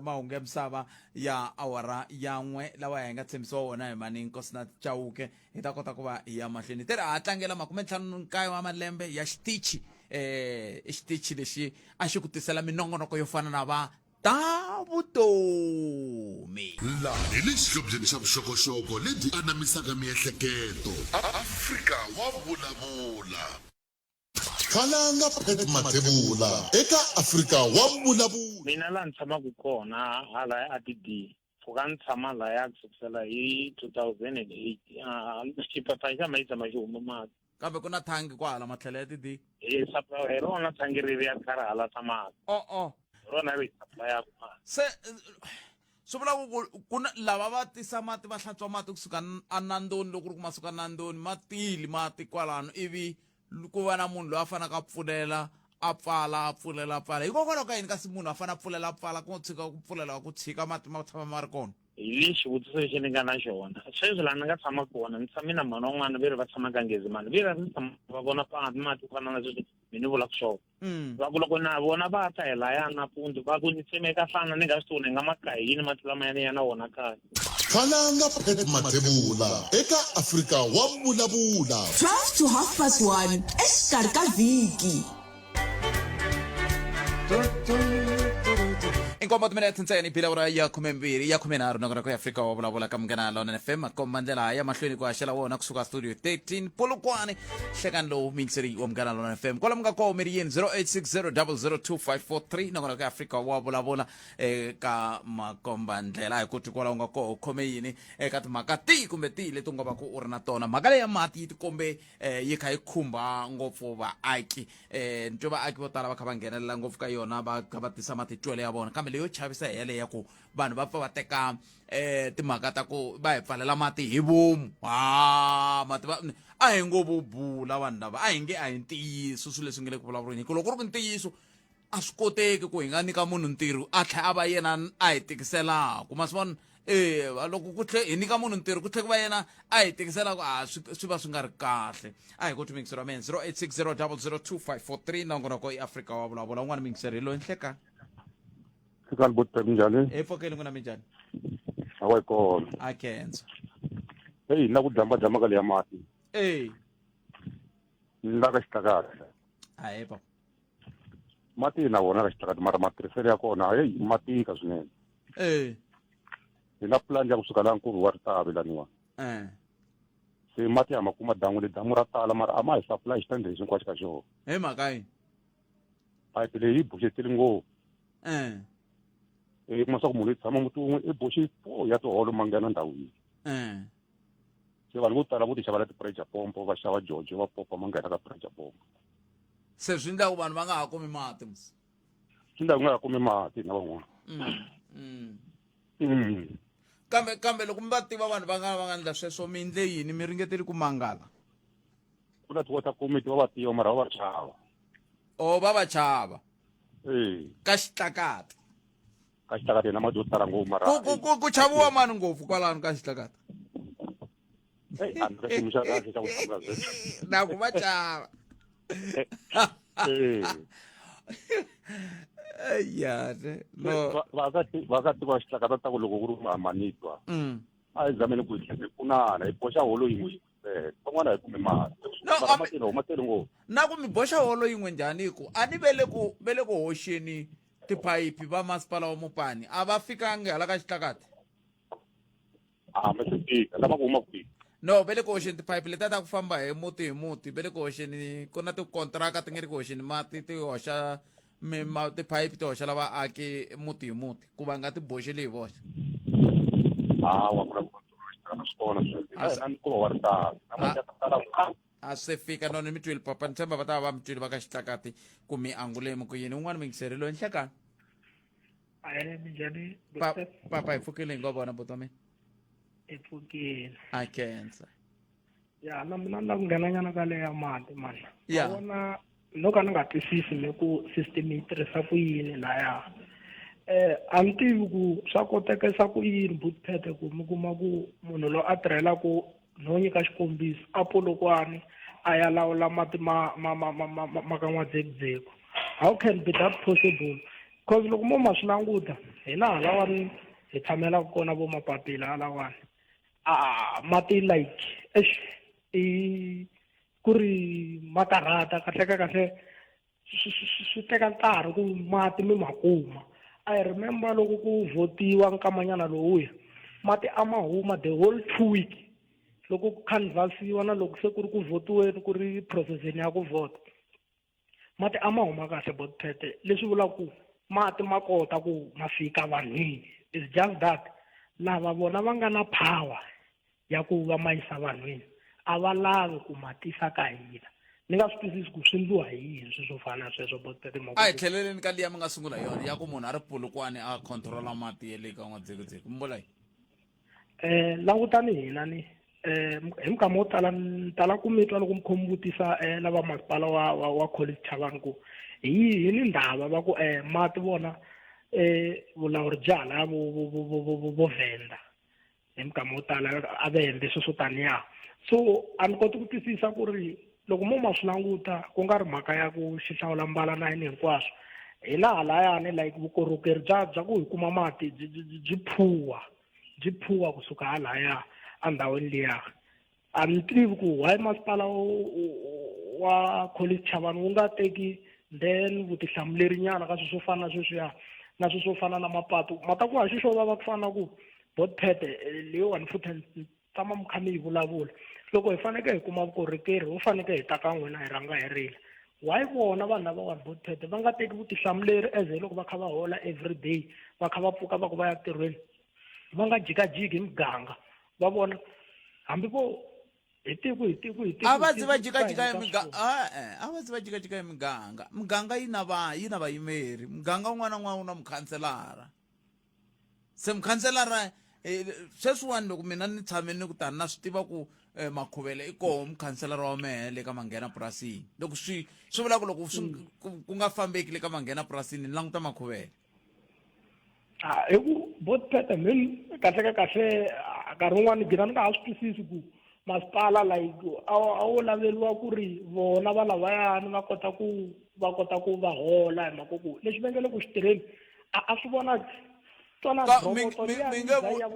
mahungu ya misava ya awara ya n'we lawa hi nga tshembisiwa wona hi mani Nkosinathi Chauke hi ta kota ku va hi ya mahlweni tirha ha tlangela 59 wa malembe ya xitichi i xitichi lexi a xi ku tisela minongonoko yo fana na va ta vutomi. Laha hi le xihlobyeni xa vuxokoxoko lebyi anamisaka miehleketo. Afrika wa vulavula. Khalanga Pat Mathebula eka Afrika wa vulavula. Mina laha ni tshamaka kona hala a TD pfuka ni tshama laya ku sukisela hi 2008 xiphaphani xa mayi tshama xi huma mati. Kambe ku na thangi kwahala matlhelo ya TD. Hi supply hi rona thangi ri ya kha ri halata mati. Oh. Hi rona ri supply-aka mati. Se swi vula ku ku na lava va tisa mati va hlantswa mati kusuka enandoni loko ku ri ku ma suka nandoni ma tili mati kwalano ivi ku va na munhu loyi a faneleke a pfulela a pfala a pfulela a pfala hikokwalaho ka yini kasi munhu a fanele a pfulela a pfala ku tshika ku pfulela ku tshika mati ma tshama ma ri kona. Hi lexi xivutiso lexi ni nga na xona sweswi laha ni nga tshama kona ni tshame na mhani wan'wana ve ri va tshama ka Nghezimani ve ri ni tshama va vona mati ku fana na sweswi mi ni vulaka swona. Va ku loko na vona va ta hi laya nampundzu va ku ni tsemeka nhlana ni nga swi tivi ni nga ma ka hi yini mati lamaya ni ya na wona kaya. Khalanga Pat Mathebula eka Afrika wa Vulavula. 12 to half past 1 exikarhi ka vhiki. Inkombo timinete ntsena i bile awara ya khumembirhi ya khumenharhu nongonoko ya Afrika wa vulavula ka Munghana Lonene FM makomba ndlela ya mahlweni ku haxela wona kusuka studio 13 Polokwane hlekani lowu miyingiseri wa Munghana Lonene FM kwalomu ka koho mi ri yini 0860002543 nongonoko ya Afrika wa vulavula eka makomba ndlela hi ku twi kwalaho nga koho khome yini eka timhaka tihi kumbe tihi leti u nga va ku u ri na tona mhaka leyi ya mati yi tikombe yi kha yi khumba ngopfu vaaki ni twe vaaki vo tala va kha va nghenelela ngopfu ka yona va kha va tisa matitwelo ya vona kambe leyo chavisa hi yaleyo ya ku vanhu va pfa va teka timhaka ta ku va hi pfalela mati hi vomu ha mati va a hi ngo vo bula vanhu lava a hi nge a hi ntiyiso swilo leswi nge le ku vulavuleni hi ku loko ku ri ku ntiyiso a swi koteki ku hi nga nyika munhu ntirho a tlhela a va yena a hi tikiselaku ma swi vona e loko ku tlhe hi nyika munhu ntirho ku tlhe ku va yena a hi tikiselaka a swi swi va swi nga ri kahle a hi koti mingisero wa mina 0860 002543 nongonoko i afrika wa vulavula un'wana mingisero hi loyi nhlekani Hlekani boti minjhani? Hi pfokeli n'wina minjhani? Hawa hi kona. A khensa. Heyi na ku dlamba dlamba ka leya mati. Ee. Ni la ka xitlakati. Ahee papa. Mati na wona ka xitlakati mara matirhiselo ya kona heyi ma tika swinene. Ee. Hi na pulani ya kusuka laha nkuvi wa ritavi laniwa. Eh. Se mati ha ma kuma dan'wini damu ra tala mara a ma hi supply xitandini hinkwaxo ka xona. Hi mhaka yini? Phayiphi leyi yi boxetele ngopfu. Eh. I kuma swa ku munhu i tshama muti wun'we i boxe four ya tiholo ma nghena ndhawu yin'we. Eh. Se vanhu vo tala vo ti xavela ti-pressure pompo va xava jojo va popa ma nghena ka pressure pompo. Se swi endla ku vanhu va nga ha kumi mati musi. Swi endla ku nga ha kumi mati na van'wana. Kambe kambe loko mi va tiva vanhu va nga va nga endla sweswo mi endle yini mi ringetele ku mangala? Ku na ti-water committee va va tiva mara va va chava. O va va chava. Ee. Ka xitlakati. Ka xitlakati hina mati yo tala ngopfu mara. Ku ku ku ku chaviwa mani ngopfu kwalano ka xitlakati. Hey, a ni ka xiyimo xa kahle xa ku hlamula sweswo. Na ku va chava. Ee. Ya, no. Vaakatiko va xitlakati ta ku loko ku ri manitwa. A hi zameni ku hi pfunana hi boxa holo yin'we yin'we ntsena van'wana hi kumi mali No, mara a mi- matele ma tele ngopfu na ku mi boxa holo yin'we njhani ku a ni ve le ku ve le ku hoxeni tiphayiphi va masipala wa mupani a va fikangi hala ka xitlakati a ma se fika lava ku huma kwihi no ve le ku hoxeni tiphayiphi letiya ta ku famba hi muti hi muti ve le ku hoxeni ku na tikontraka ti nge ri ku hoxeni mati ti hoxa mi ma tiphayiphi ti hoxela vaaki muti hi muti ku va nga ti boxeli hi voxe hawa ku na ku swi kona sweswo na nkuva wa ritala na mati ya tala a se fika noni mi twile papa ni tshemba va ta va va mi twile va ka xitlakati ku mi angulemi ku yini un'wana mingiseri loyi nhlekani Ahee, minjhani? Pa, papa hi pfukile hi ngo vona buti wa mina Hi pfukile. A khensa. Ya, na mina ni lava ku nghenanyana ka leya mati mani. Ya. Vona no ka ni nga twisisi me ku system yi tirhisa ku yini laya. A ni tivi ku swa kotekisa ku yini Bootpad ku mi kuma ku munhu loyi a tirhelaku no nyika xikombiso a Polokwane a ya lawula mati ma ma ma ma ma ma ka N'wadzekudzeku. How can be that possible? Cause loko mo ma swi languta hina halawani hi tshamelaka kona vo mapapila halawani a mati like eish i ku ri ma karhata kahle ka kahle swi teka nkarhi ku mati mi ma kuma I remember loko ku votiwa nkamanyana lowuya mati a ma huma the whole 2 week loko ku canvasiwa na loko se ku ri ku votiweni ku ri processeni ya ku vhota mati a ma huma kahle botpete leswi vulaka ku mati ma kota ku ma fika vanhwini is just that lava vona va nga na power ya ku va ma yisa vanhwini a va lavi ku ma tisa ka hina ni nga swi twisisi ku swi ndliwa hi yini swilo swo fana na sweswo botpete a hi tlheleleni ka liya mi nga sungula hi yona ya ku munhu a ri pulukwani a controla mati ya le ka n'wadzekudzeko mi vula yini Langutani hina ni hi minkama wo tala ni tala ku mi twa loko mi kho mi vutisa lava masipala wa wa wa Collins Chavani ku hi hi ni ndhava va ku mati vona vulawuri bya hala vo vo vo vo vo vo Venda hi minkama wo tala a vende sweswo swo taniya so a ni koti ku twisisa ku ri loko mo ma swi languta ku nga ri mhaka ya ku xihlawula mbala na yini hinkwaswo hi laha layani like vukorhokeri bya bya ku hi kuma mati byi byi byi phuwa byi phuwa kusuka halaya endhawini liya a ni tivi ku why masipala wa Collins Chavani wu nga teki then vutihlamuleri nyana ka swilo swo fana na sweswiya na swilo swo fana na mapatu ma ta ku haxi xo vava ku fana na ku botpete leyiwani futhi tshama mi kha mi yi vulavula loko hi fanekele hi kuma vukorhokeri ho fanekele hi ta ka n'wina hi rhanga hi rila why vona vanhu lavawani botpete va nga teki vutihlamuleri as hi loko va kha va hola everyday va kha va pfuka va ku va ya ntirhweni va nga jikajiki hi muganga va vona hambi vo hi tiko hi tiko hi tiko a va zi va jikajika hi miganga a va zi va jikajika hi miganga miganga yi na va yi na vayimeri muganga wun'wana na wun'wana wu na mukhanselara se mukhanselara eh, sweswiwani loko mina ni tshame ni ku tani na swi tiva ku eh, makhuvele i koho mukhanselara wa mehe le ka manghena purasini loko swi swi vula ku loko swi mm. ku nga fambeki le ka manghena purasini ni languta makhuvele ah, hi ku bot pete min kahle ka kahle ah, nkarhi wun'wani gina ni nga ha swi twisisi ku masipala like a wo laveliwa ku ri vona va lavayani va kota ku va kota ku va hola hi mhaka ku lexi va nge le ku xi tirheni a a swi vonaki twana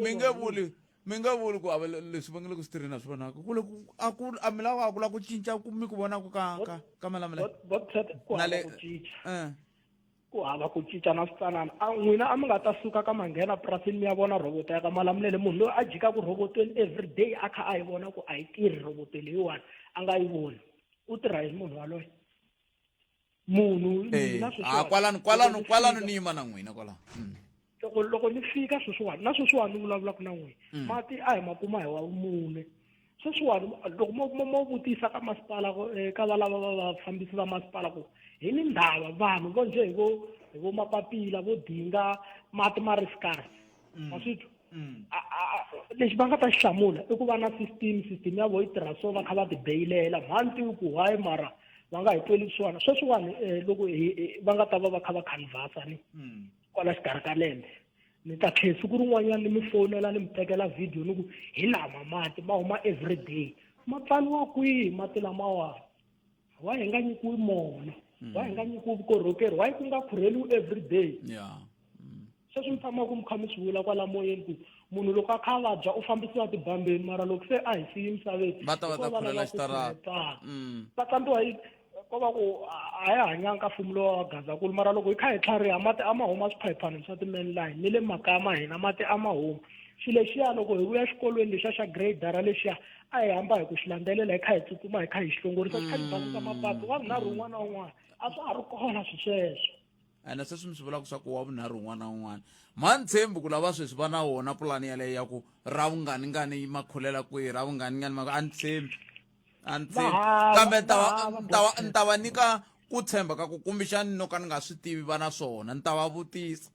mi nge vuli mi nge vuli ku ava leswi va nge le ku swi tirheni a swi vonaka ku le ku a ku a mi lava ku lava ku cinca ku mi ku vonaka ka ka ka malamulele na le eh. Ku hava ku cinca na switsanana. A n'wina a mi nga ta suka ka manghena purasini mi ya vona rhovoto ya ka Malamulele munhu loyi a jikaka rhovotweni everyday a kha a yi vona ku a yi tirhi rhovoto leyiwani a nga yi voni u tirha yini munhu waloye munhu eh, mina sweswiwani ah, kwalano kwalano kwalano ni yima na n'wina kwalano mm. loko loko ni fika sweswiwani na sweswiwani ni vulavulaka na n'wina mm. mati a hi ma kuma hi wa vumune sweswiwani loko mo mo mo vutisa ka masipala eh, ka valava va vafambisi va masipala ku hi ni ndhava vanhu vo njhe hi vo hi vo mapapila vo dinga mati ma ri scarce mm. ma swi twa mm. lexi va nga ta xi hlamula i ku va na system system ya vo yi tirha so va kha va tibeyilela mhani tivi ku why mara va nga hi tweli swona sweswiwani eh, loko va nga ta va va kha va canvasa ni mm. kwala xikarhi ka lembe ni ta tlhela siku rin'wanyana ni mi fowunela ni mi tekela video ni ku hi lama mati ma huma everyday ma pfariwa kwihi mati lamawani why hi nga nyikiwi mona mm. why hi nga nyikiwi vukorhokeri why ku nga khurheliwi everyday yeah. mm. sweswi mi tshamaka mi kha mi swi vula kwala moyeni ku munhu loko a kha a vabya u fambisiwa tibambeni mara loko se a hi siyi misaveni va ta va ta khurhela xitarata mm. va tlambiwa hi ko va ku a hi hanyanga ka mfumo lowa wa Gazankulu mara loko hi kha hi tlhariha mati a ma huma swiphayiphanini swa ti-main line ni le makaya ma hina mati a ma huma xilo lexiya loko hi vuya xikolweni lexiya xa gradara lexiya a hi hamba hi ku xi landzelela hi kha hi tsutsuma hi kha hi xi hlongorisa xi kha xi basisa mapatu wa vunharhu wun'wana na wun'wana a swa ha ri kona swi sweswo ene sweswi mi swi vulaka swa ku wa vunharhu wun'wana na wun'wana mha ni tshembi ku lava sweswi va na wona pulani yaleyo ya ku ra vunganingani ma khulela kwihi ra vunganingani ma a ni tshembi a ni tshembi kambe ni ta va ni ta va ni ta va nyika ku tshemba ka ku kumbexani no ka ni nga swi tivi va na swona ni ta va vutisa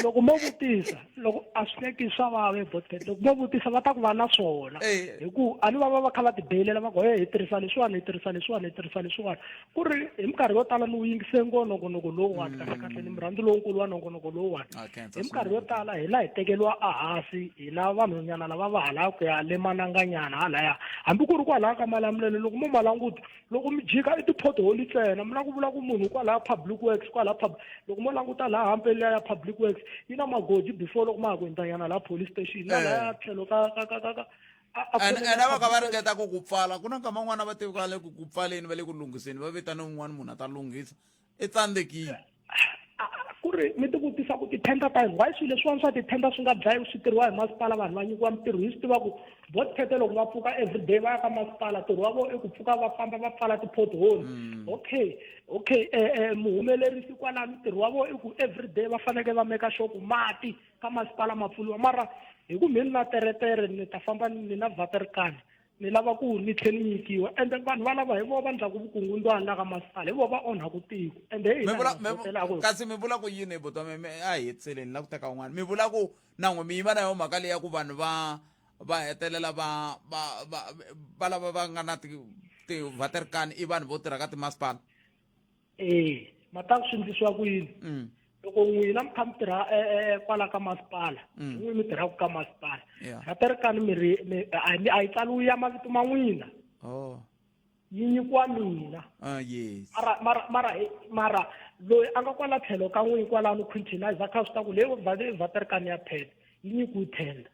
loko mo vutisa loko a swi neki swa vava ebotket loko mo vutisa va ta ku va na swona hi ku a ni va va va kha va tibeyilela va ku he hi tirhisa leswiwani hi tirhisa leswiwani hi tirhisa leswiwani ku ri hi minkarhi yo tala ni wu yingise ngo nongonoko lowuwani kahle kahle ni murhandzi lowunkulu wa nongonoko lowuwani hi minkarhi yo tala hina hi tekeriwa ehansi hina vanhunyana lava va halaya ku ya le mananganyana halaya hambi ku ri kwalaya ka malamulele loko mo ma languta loko mi jika i ti-pothole ntsena mi la ku vula ku munhu kwalaya public works kwalaya pub loko mo languta laha hampe liya ya public works yi na magoji before loko ma ha ku hundzanyana laha police station na laya tlhelo ka ka ka ka ka ene va ka va ringeta ku ku pfala ku na nkama n'wana va tivaka le ku ku pfaleni va le ku lunghiseni va vitana un'wana munhu a ta lunghisa i tsandzekile ku ri mi ti vutisa ku ti-tender ta yini why swilo leswiwani swa ti-tender swi nga dlayiwi swi tirhiwa hi masipala vanhu va nyikiwa mintirho hi swi tiva ku botphete loko va pfuka everyday va ya ka masipala ntirho wa vona i ku pfuka va famba va pfala ti-pothole mm. okay okay eh, eh, muhumelerisi kwalano ntirho wa vona i ku everyday va fanekele va meka sure ku mati ka masipala ma pfuriwa mara hi ku mheni na teretere ni ta famba ni na vaterikani ni lava ku ni tlhe ni nyikiwa ende vanhu valava hi vo va ndlaku vukungundwani la ka masipala hi vo va onhaku tiko ende hi hina kasi mi vula ku yini buti wa mi a hi hetiseleni la ku teka un'wana mi vula ku na n'we mi yima na yo mhaka leyi ya ku vanhu va va hetelela va va va va lava va nga na ti ti-vaterikani i vanhu vo tirha ka timasipala ee ma ta swi endlisiwa ku yini mm. loko n'wina mi kha mi tirha e, e, e, kwala ka masipala mm. n'wi mi tirhaka ka masipala vaterikani mi ri a yi tsaliwi ya mavito ma n'wina oh. yi nyikiwa mina ah, yes. mara mara mara mara loyi a nga kwala tlhelo ka n'wini kwalano quintinizer kha swi ta ku leyi vaterikani ya phela yi nyikiwi tender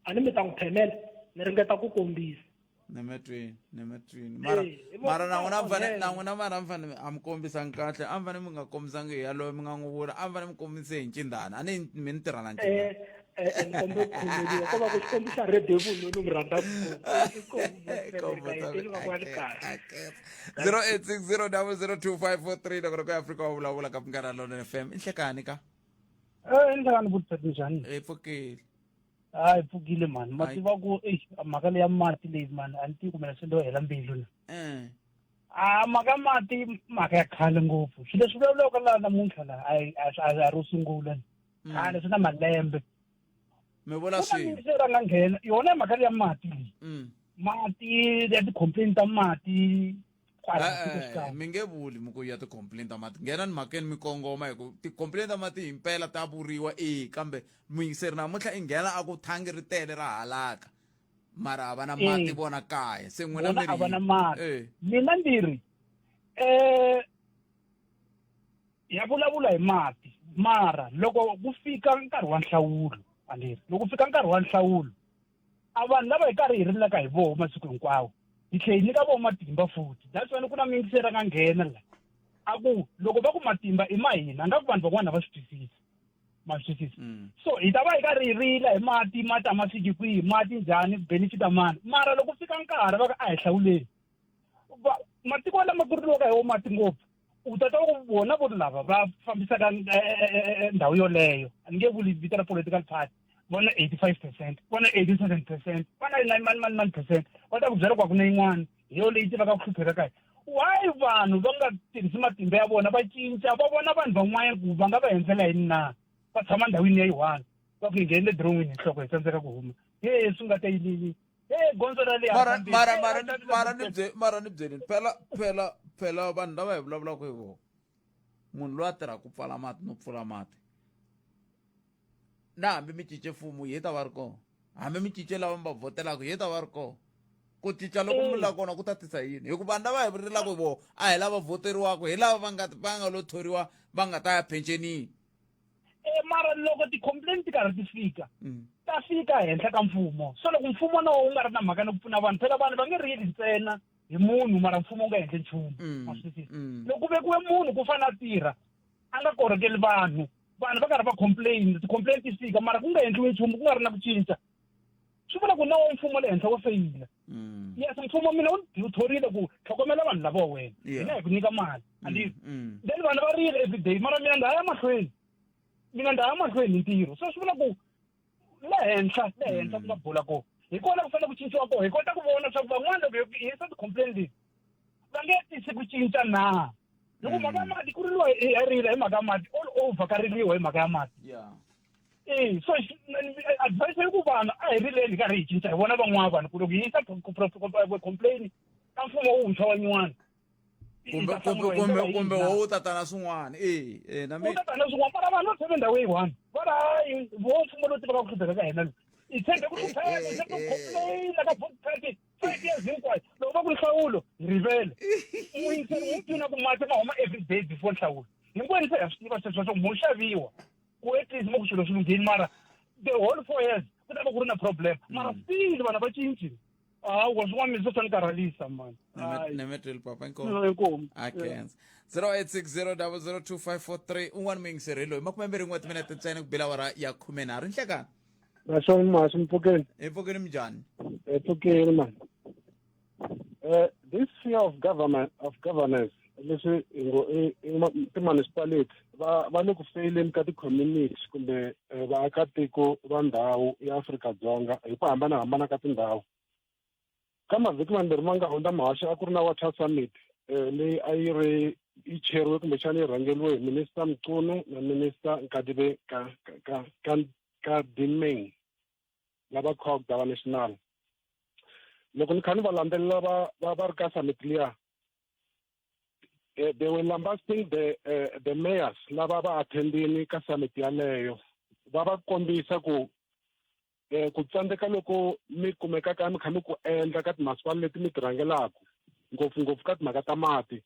a ni mi ta n'wi phemela ni ringeta ku kombisa nemetweni nemetweni mara mara na n'wina mi fane na n'wina mara mi fane a mi kombisangi kahle a mi fane mi nga kombisangi hi yaloye mi nga n'wi vula a mi fane mi kombise hi ncindana a ni mi ni tirha na ncindana eh, ni kombe ku khomeliwa ko va ku xikombi xa red devil loyi ni n'wi rhandzaka 0860002543 loko ri ku ya Afrika wa vulavula ka Munghana Lonene FM i nhlekani ka eh i nhlekani vutisa njhani hi pfukile hayi pfukile mani ma tiva ku eyi mhaka leya mati leyi mani a ni tivi kumbe swi ndo hela mbilu na eh. a mhaka mati mhaka ya khale ngopfu swilo leswi vulavulaka laha namuntlha laha a a ro sungula mm. khale swi na malembe Mi vula Ku na swihi? muyingiseri a nga nghena yona hi mhaka leya mati leyi. Mati ya ti-complaint ta mati kwala Eh, eh, matikoxikaya. mi nge vuli mi ku ya ti-complaint ta mati nghena ni mhakeni mi kongoma hi ku ti-complaint ta mati himpela ta vuriwa e kambe muyingiseri namuntlha i nghena a ku thangi ri tele ra halaka mara a va na mati vona kaya se n'wina Vona mi ri a va na yini? mati. Eh. Mina ndzi ri eh ya vulavula hi mati mara loko ku fika nkarhi wa nhlawulo a ni ri loko ku fika nkarhi wa nhlawulo a vanhu lava hi karhi hi rilaka hi voho masiku hinkwawo hi tlhela hi nyika voho matimba futhi that's why ku na muyingiseri a nga nghena la a ku loko va ku matimba i ma hina nga ku vanhu van'wana va swi twisisi ma swi twisisa so hi ta va hi karhi hi rila hi mati mati a ma fiki kwihi mati njhani benefita mani mara loko ku fika nkarhi va ku a hi hlawuleni matiko lama ku riliwaka hi wo mati ngopfu u ta twa ku vona vo lava va fambisaka ndhawu yoleyo a ni nge vuli vito ra political party vona 85 percent, vona 87 percent, va na mani mani mani percent va ta ku byela ku a ku na yin'wana hi yo leyi tivaka ku hlupheka ka why vanhu va nga tirhisi matimba ya vona va cinca va vona vanhu van'wanyana ku va nga va endlela yini na va tshama ndhawini ya yi one va ku hi nghenile diron'wini hi nhloko hi tsandzeka ku huma he swi nga ta yini he gondzo ra le mara hansi mara he, mara a ni- mara ni bye mara ni byeleni phela phela phela vanhu lava hi vulavulaka hi vona munhu loyi a tirhaka ku pfala mati no pfula mati na hambi mi cince mfumo yi ta va ri kona hambi mi cince lava mi va vhotelaka yi ta va ri kona ku cinca loko mi la kona ku ta tisa yini hikuva vanhu lava hi rilaka hi vona a hi lava vhoteriwaka hi lava va nga va nga lo thoriwa va nga ta ya phenxenini Mara loko ti-complaint ti karhi ti fika ta fika henhla ka mfumo so loko mfumo na wu nga ri na mhaka ni ku pfuna vanhu phela vanhu va nge rili ntsena hi munhu mara mfumo wu nga endli nchumu ma swi twisisa loko ku vekiwe munhu ku fana a tirha a nga korhokeli vanhu vanhu va karhi va complain ti-complaint ti fika mara ku nga endliwi nchumu ku nga ri na ku cinca swi vula ku na wo mfumo le henhla wo feyila yes mfumo mina wu thorile ku tlhogomela vanhu lava wena hina hi ku nyika mali andi then vanhu va rila everyday mara mina ndza ya mahlweni mina ndza ya mahlweni hi ntirho so swi vula ku le henhla le henhla ku nga bula kona hi kona ku fanele ku cinciwa kona hi kota ku vona leswaku van'wana loko hi yisa ti-complaint leti va nge tisi ku cinca na hi ku mhaka ya mati ku riliwa hi rila hi mhaka ya mati all over ka riliwa hi mhaka ya mati e so advice yi ku vanhu a hi rileni hi karhi hi cinca hi vona van'wana vanhu ku loko hi yisa complain ka mfumo wuntshwa wa nyuwana kumbe kumbe kumbe kumbe wo wu ta na swin'wana e e na u ta na swin'wana mara vanhu va tshame ndhawu yi one va ri hayi vo mfumo lowu tivaka ku hlupheka ka hina lowu hi tshembe ku hlupheka hi tshembe ku complain ka vote party 5 years hinkwayo loko va ku nhlawulo hi rivele muyingiseri n'wi pfuna ku mati ma huma every day before nhlawulo hinkwenu se ha swi tiva sweswo swa ku mo xaviwa ku at least mo ku swilo swi lunghile mara the whole 4 years ku ta va ku ri na problem mara still vanhu va cinci hawa swin'wana mi swi ni karhalisa mani nemetweli papa inkomu inkomu a khensa 0860002543 un'wana muyingiseri hi loyi 21 timinete ntsena ku bela awara ya 13 nhlekani Naswona mhasi mpfukeni. Hi pfukeni minjhani? Hi pfukeni mani. This fear of government of governance leswi hi ngo i ti-municipality va va le ku feyileni ka ti-community kumbe vaakatiko va ndhawu ya Afrika-Dzonga hi ku hambanahambana ka tindhawu. Ka mavhiki mambirhi ma nga hundza muhaxi a ku ri na water summit leyi a yi ri yi cheriwe kumbexana yi rhangeriwe hi minister Mchunu na minister Nkadibe ka ka ka Nkadimeng lava COGTA va national. Loko ni kha ni va landzelela va va va ri ka summit liya they were lambasting the mayors lava va attendini ka summit yaleyo va va kombisa ku ku tsandzeka loko mi kumekaka mi kha mi ku endla ka timasipala leti mi ti rhangelaka ngopfungopfu ka timhaka ta mati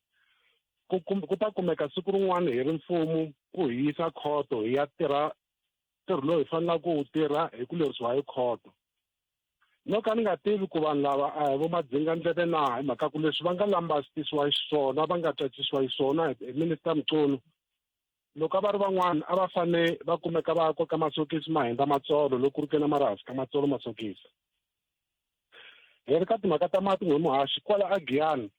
ku ku ta kumeka siku rin'wana hi ri mfumo ku hi yisa khoto hi ya tirha ntirho lowu hi fanelaka ku wu tirha hi ku lerisiwa hi khoto no ka ni nga tivi ku vanhu lava a hi vo madzinga ndleve na hi mhaka ku leswi va nga lambasitisiwa xiswona va nga cacisiwa xiswona hi minister Mchunu loko a va ri van'wana a va fane va kumeka va koka masokisi ma hundza matsolo loko ku ri ke na mara hansi ka matsolo masokisi hi ri ka timhaka ta mati n'we muhaxi kwala a Giyani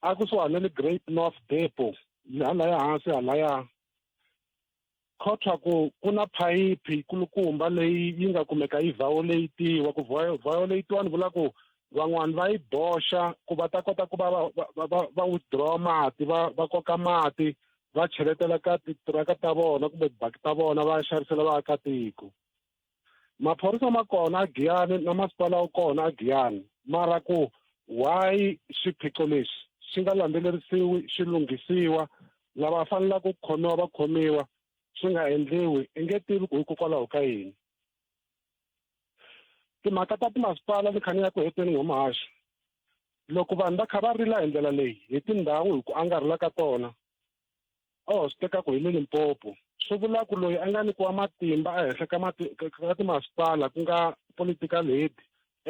a kusuhani na le Great North Depot halaya hansi halaya khotwa ku ku na phayiphi kulukumba leyi yi nga kumeka yi violatiwa ku violatiwa ni vula ku van'wani va yi boxa ku va ta kota ku va va va va withdraw mati va va koka mati va cheletela ka titiraka ta vona kumbe tibaki ta vona va xavisela vaakatiko. Maphorisa ma kona a Giyani na masipala wu kona a Giyani mara ku why xiphiqo lexi xi nga landzelerisiwi xi lunghisiwa lava fanelaka ku khomiwa va khomiwa swi nga endliwi i nge tivi ku hikokwalaho ka yini. Timhaka ta timasipala ni kha ni ya ku heteni n'wamuhaxi loko vanhu va kha va rila hi ndlela leyi hi tindhawu hi ku angarhela ka tona oh swi teka ku hi le Limpopo swi vula ku loyi a nga nyikiwa matimba ehenhla ka ka timasipala ku nga political head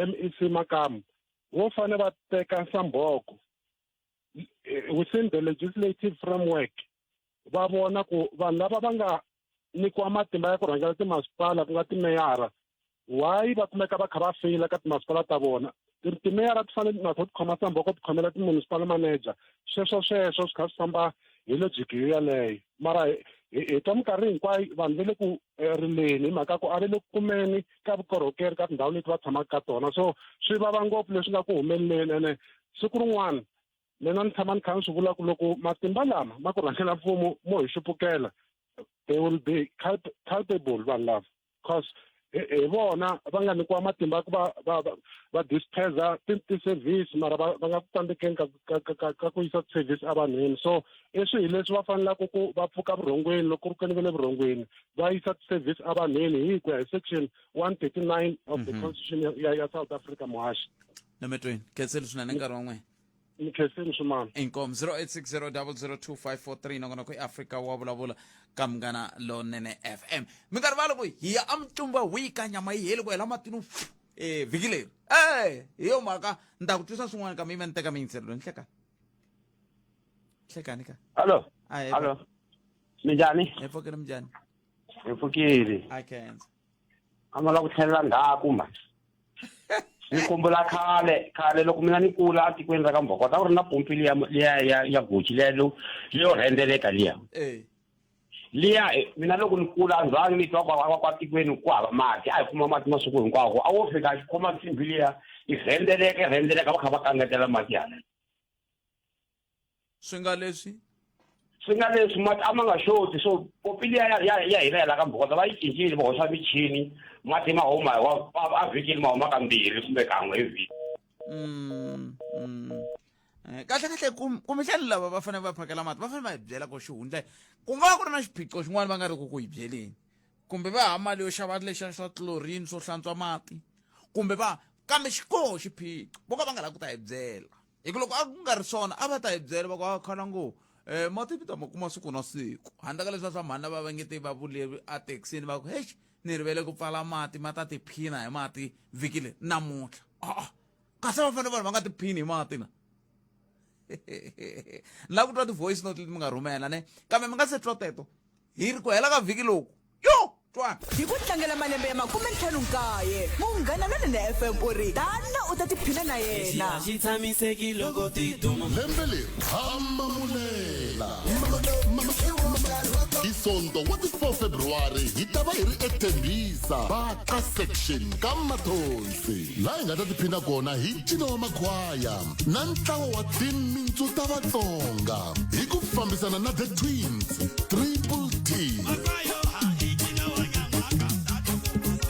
MEC Makamu vo fane va teka sambhoko eh, within the legislative framework va vona ku vanhu lava va nga nyikiwa matimba ya ku rhangela timasipala ku nga timeyara why va kumeka va kha va feyila ka timasipala ta vona timeyara ti fanele na to ti khoma samboko ti khomela ti-municipal manager sweswo sweswo swi kha swi famba hi logic yo yaleyo mara hi twa minkarhi hinkwayo vanhu va le ku eh, rileni hi mhaka ku a va le ku kumeni ka vukorhokeri ka tindhawu leti va tshamaka ka tona so swi vava ngopfu leswi nga ku humeleleni ene siku rin'wana mina ni tshama ni kha ni swi vula ku loko matimba lama ma ku rhangela mfumo mo hi xupukela they will be culpable vanhu lava cause hi vona va nga nyikiwa matimba ku va va va dispersa ti-service mara va va nga ku tsandzekeni ka ka ka ka ku yisa ti-service evanhwini so i swihi leswi va fanelaka ku va pfuka vurhongweni loko ku ri kwene va le vurhongweni va yisa ti-service evanhwini hi ku ya hi section 139 of the mhm. constitution ya, ya South Africa muhaxi nometweni khenseli swinene nkarhi wa n'wina ni khenseni swinene inkomu 0860002543 nongonoko i-afrika wa vulavula ka munghana lonene fm mi nga rivali ku hi ya amtsumba wihi ka nyama yi heli ku hela matinu e vhiki leri e hi yo mhaka ni ta ku twisa swin'wana kambe yi va ni teka miyingiselo ni hlekani hlekani ka hallo hallo minjhani hi pfukile minjhani hi pfukile a khensa a ma lava ku tlhelela ndzhaku mhani ni khumbula khale khale loko mina ni kula etikweni ra ka mbhokota a ku ri na pompi liya liya ya ya guchi liya lo leyo rhendzeleka liya eh. liya eh, mina loko ni kula ndzhangi ni twa kwa kwa tikweni ku hava mati a hi kuma mati masiku hinkwawo a wo fika a khoma nsimbhi liya yi rhendzeleka yi rhendzeleka va kha va kangetela mati yaleyo swi nga leswi swi nga leswi mati a ma nga xoti so popi liya ya ya ya hina ya la ka mbhokota va yi cincile va hoxa michini mati ma huma a vhikini ma huma kambirhi kumbe kan'we hi vhiki mm, mm. Eh, kahle kahle kumbexani lava va fanele va phakela mati va fanele va hi byela ku xihundla ku nga va ku ri na xiphiqo xin'wana va nga ri ku ku hi byeleni kumbe va ha mali yo xava lexa swa chlorine swo hlantswa mati kumbe va kambe xi koho xiphiqo vo ka va nga lavi ku ta hi byela hi ku loko a ku nga ri swona a va ta hi byela va ku a khala ngo um mati mi ta ma kuma siku na siku handle ka leswiya swa mhani lava va nge te va vule ethekisini va ku hex ni rivele ku pfala mati ma ta tiphina hi mati vhiki leri namuntlha a kasi va fanele vanhu va nga tiphini hi mati na ni lava ku twa ti-voice note leti mi nga rhumela ne kambe mi nga se twa teto hi ri ku hela ka vhiki loku yo twana hi ku tlangela malembe ya makumentlhanu-nkaye munghana lonene fm u ri tana u ta tiphina na yena lembe leri hamamulela hi sonto wa ti 4 february hi ta va hi ri etembisa baqa section ka mathonsi laha hi nga ta tiphina kona hi ncino wa makhwaya na ntlawa wa timintsu ta vatsonga hi ku fambisana na the twins triple t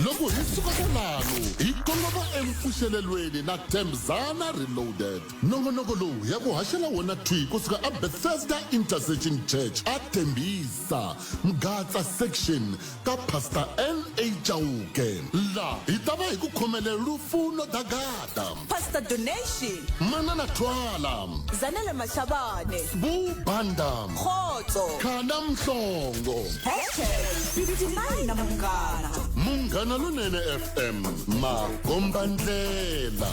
loko hi suka kwalano hi kongoma empfuxelelweni na tembzana reloaded nongonoko lowu ya ku haxela wona thwi kusuka abethesda intercession church a tembisa mgatsa section ka pastor na chauke la hi ta va hi ku khomele lufuno dagada Pastor Donation manana twala Zanele Mashabane sbu banda Khotso khana mhlongo Hashtag 59 na munghana munghana lonene fm makombandlela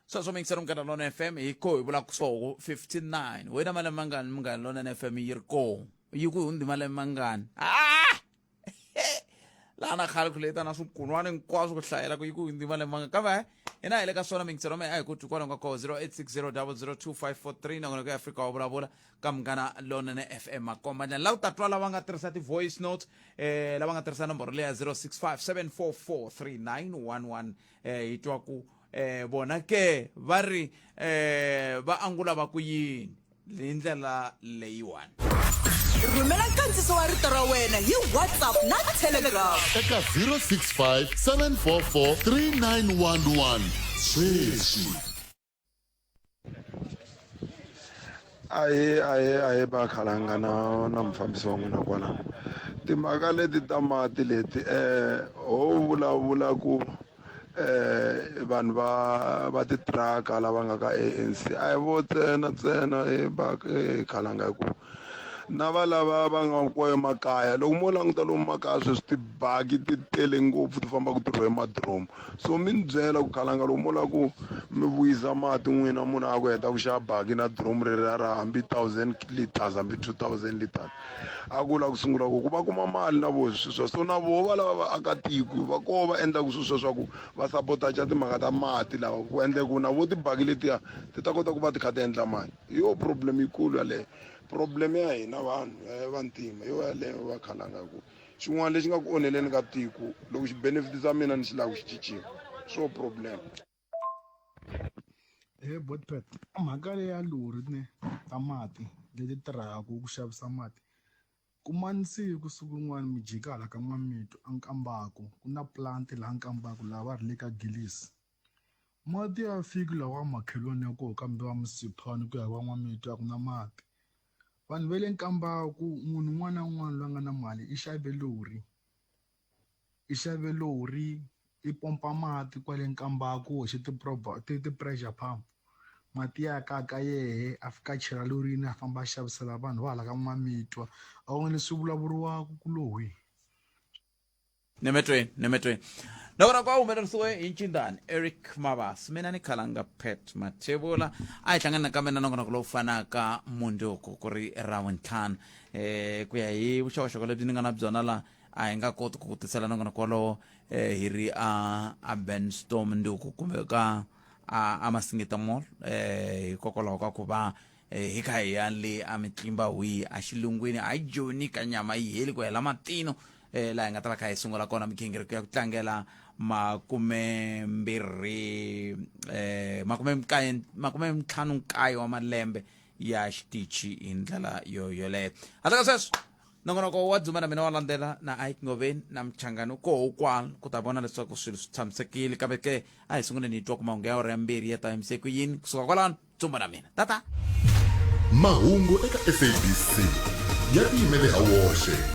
sweswo mingisela munghana lona fm hi ko hi vulaka swo 59 wena malembe mangani munghana lona fm yi ri kona yi ku hundzi malembe mangani ah! laha na calculator na swikunwana hinkwaswo ku hlayela ku yi ku hundzi malembe mangani kambe hina hi le ka swona mingiselo me a hi ku twi kwalaho ka koho 0860 002543 nakona ku afrika wa vulavula ka munghana lonene fm makomba ndlela la ku ta twa lava nga tirhisa ti-voice note eh lava nga tirhisa nomboro leya 065 744 3911 eh hi twa ku eh vona ke va ri eh va angula va ku yini hi ndlela leyiwani. Rhumela nkandziso wa rito ra wena hi WhatsApp na Telegram. Eka 065 744 3911 sweswi. Ahee ahee ahee va khalanga na na mufambisi wa n'wina kwalano timhaka leti ta mati leti ho vulavula ku vanhu va va titiraka lava nga ka ANC a hi vo ntsena ntsena va khalanga hi ku na va lava va nga ko emakaya loko mo languta lomu makaya sweswi tibaki ti tele ngopfu ti fambaka ti rhwele madiromu so mi ni byela ku khalanga loko mo lava ku mi vuyisa mati n'wina munhu a ku heta ku xava baki na diromu reriya ra hambi thousand liters hambi 2000 liters a ku la ku sungula ku ku va kuma mali na vo sweswo so na voho va lava vaakatiko va koho va endlaka swilo swa ku va sabotaja timhaka ta mati lava ku endle ku na vo tibaki letiya ti ta kota ku va ti kha ti endla mali hi yo problem yikulu yaleyo problem ya hina vanhu eh, vantima yo yaleyo va khalanga ku xin'wana lexi nga ku onheleni ka tiko loko xi benefitisa mina ni xi lava ku xi cinciwa swo problem He Botpet mhaka leyi ya lori ne ta mati leti tirhaka ku xavisa mati kumani siku siku rin'wana mi jika hala ka N'wamitwa a Nkambaku ku na plant laha Nkambaku laha va ri le ka Gillis mati ya fiki lawa makhelwani ya koho kambe va Msiphani ku ya va N'wamitwa a ku na mati vanhu va le Nkambaku munhu un'wana na un'wana loyi a nga na mali i xave lori i xave lori i pompa mati kwale Nkambaku u hoxe ti-pressure pump mati ya ka ka yehe a fika a chela lorini a famba a xavisela vanhu va hala ka N'wamitwa a wu leswi vulavuriwaka ku lo hwi. Nemetweni nemetweni nakona ku a humelerisiwe hi ncindani Eric Mabasa mina ni khalanga Pat Mathebula a hi hlangani nakambe na nongonoko lowu fanaka mundzuku ku ri ravuntlhanu ku ya hi vuxokoxoko lebyi ni nga na byona la a hi nga koti ku ku tisela nongonoko wolowo eh, hi ri a a Benstorm nduku kumbe ka a a Masingita Mall eh hikokwalaho ka ku va eh, hi kha hi ya le a mitlimba hwi a xilungwini a joni ka nyama yi heli ku hela matino eh laha hi nga ta va kha hi sungula kona migingiriko ya ku tlangela makumembirhi eh makume makume ntlhanu nkaye wa malembe ya xitichi hi ndlela yo yoleyo handle ka sweswo Nongonoko wa Dzuma na Mina wa landzela na Ike Ngoveni na Mchangani koho kwala ku ta vona leswaku swilo swi tshamisekile kambe ke a hi sunguleni hi twa ku mahungu ya awara ya mbirhi ya ta yimise ku yini kusuka kwalano Dzuma na Mina tata. Mahungu eka SABC ya tiyimele ha woxe.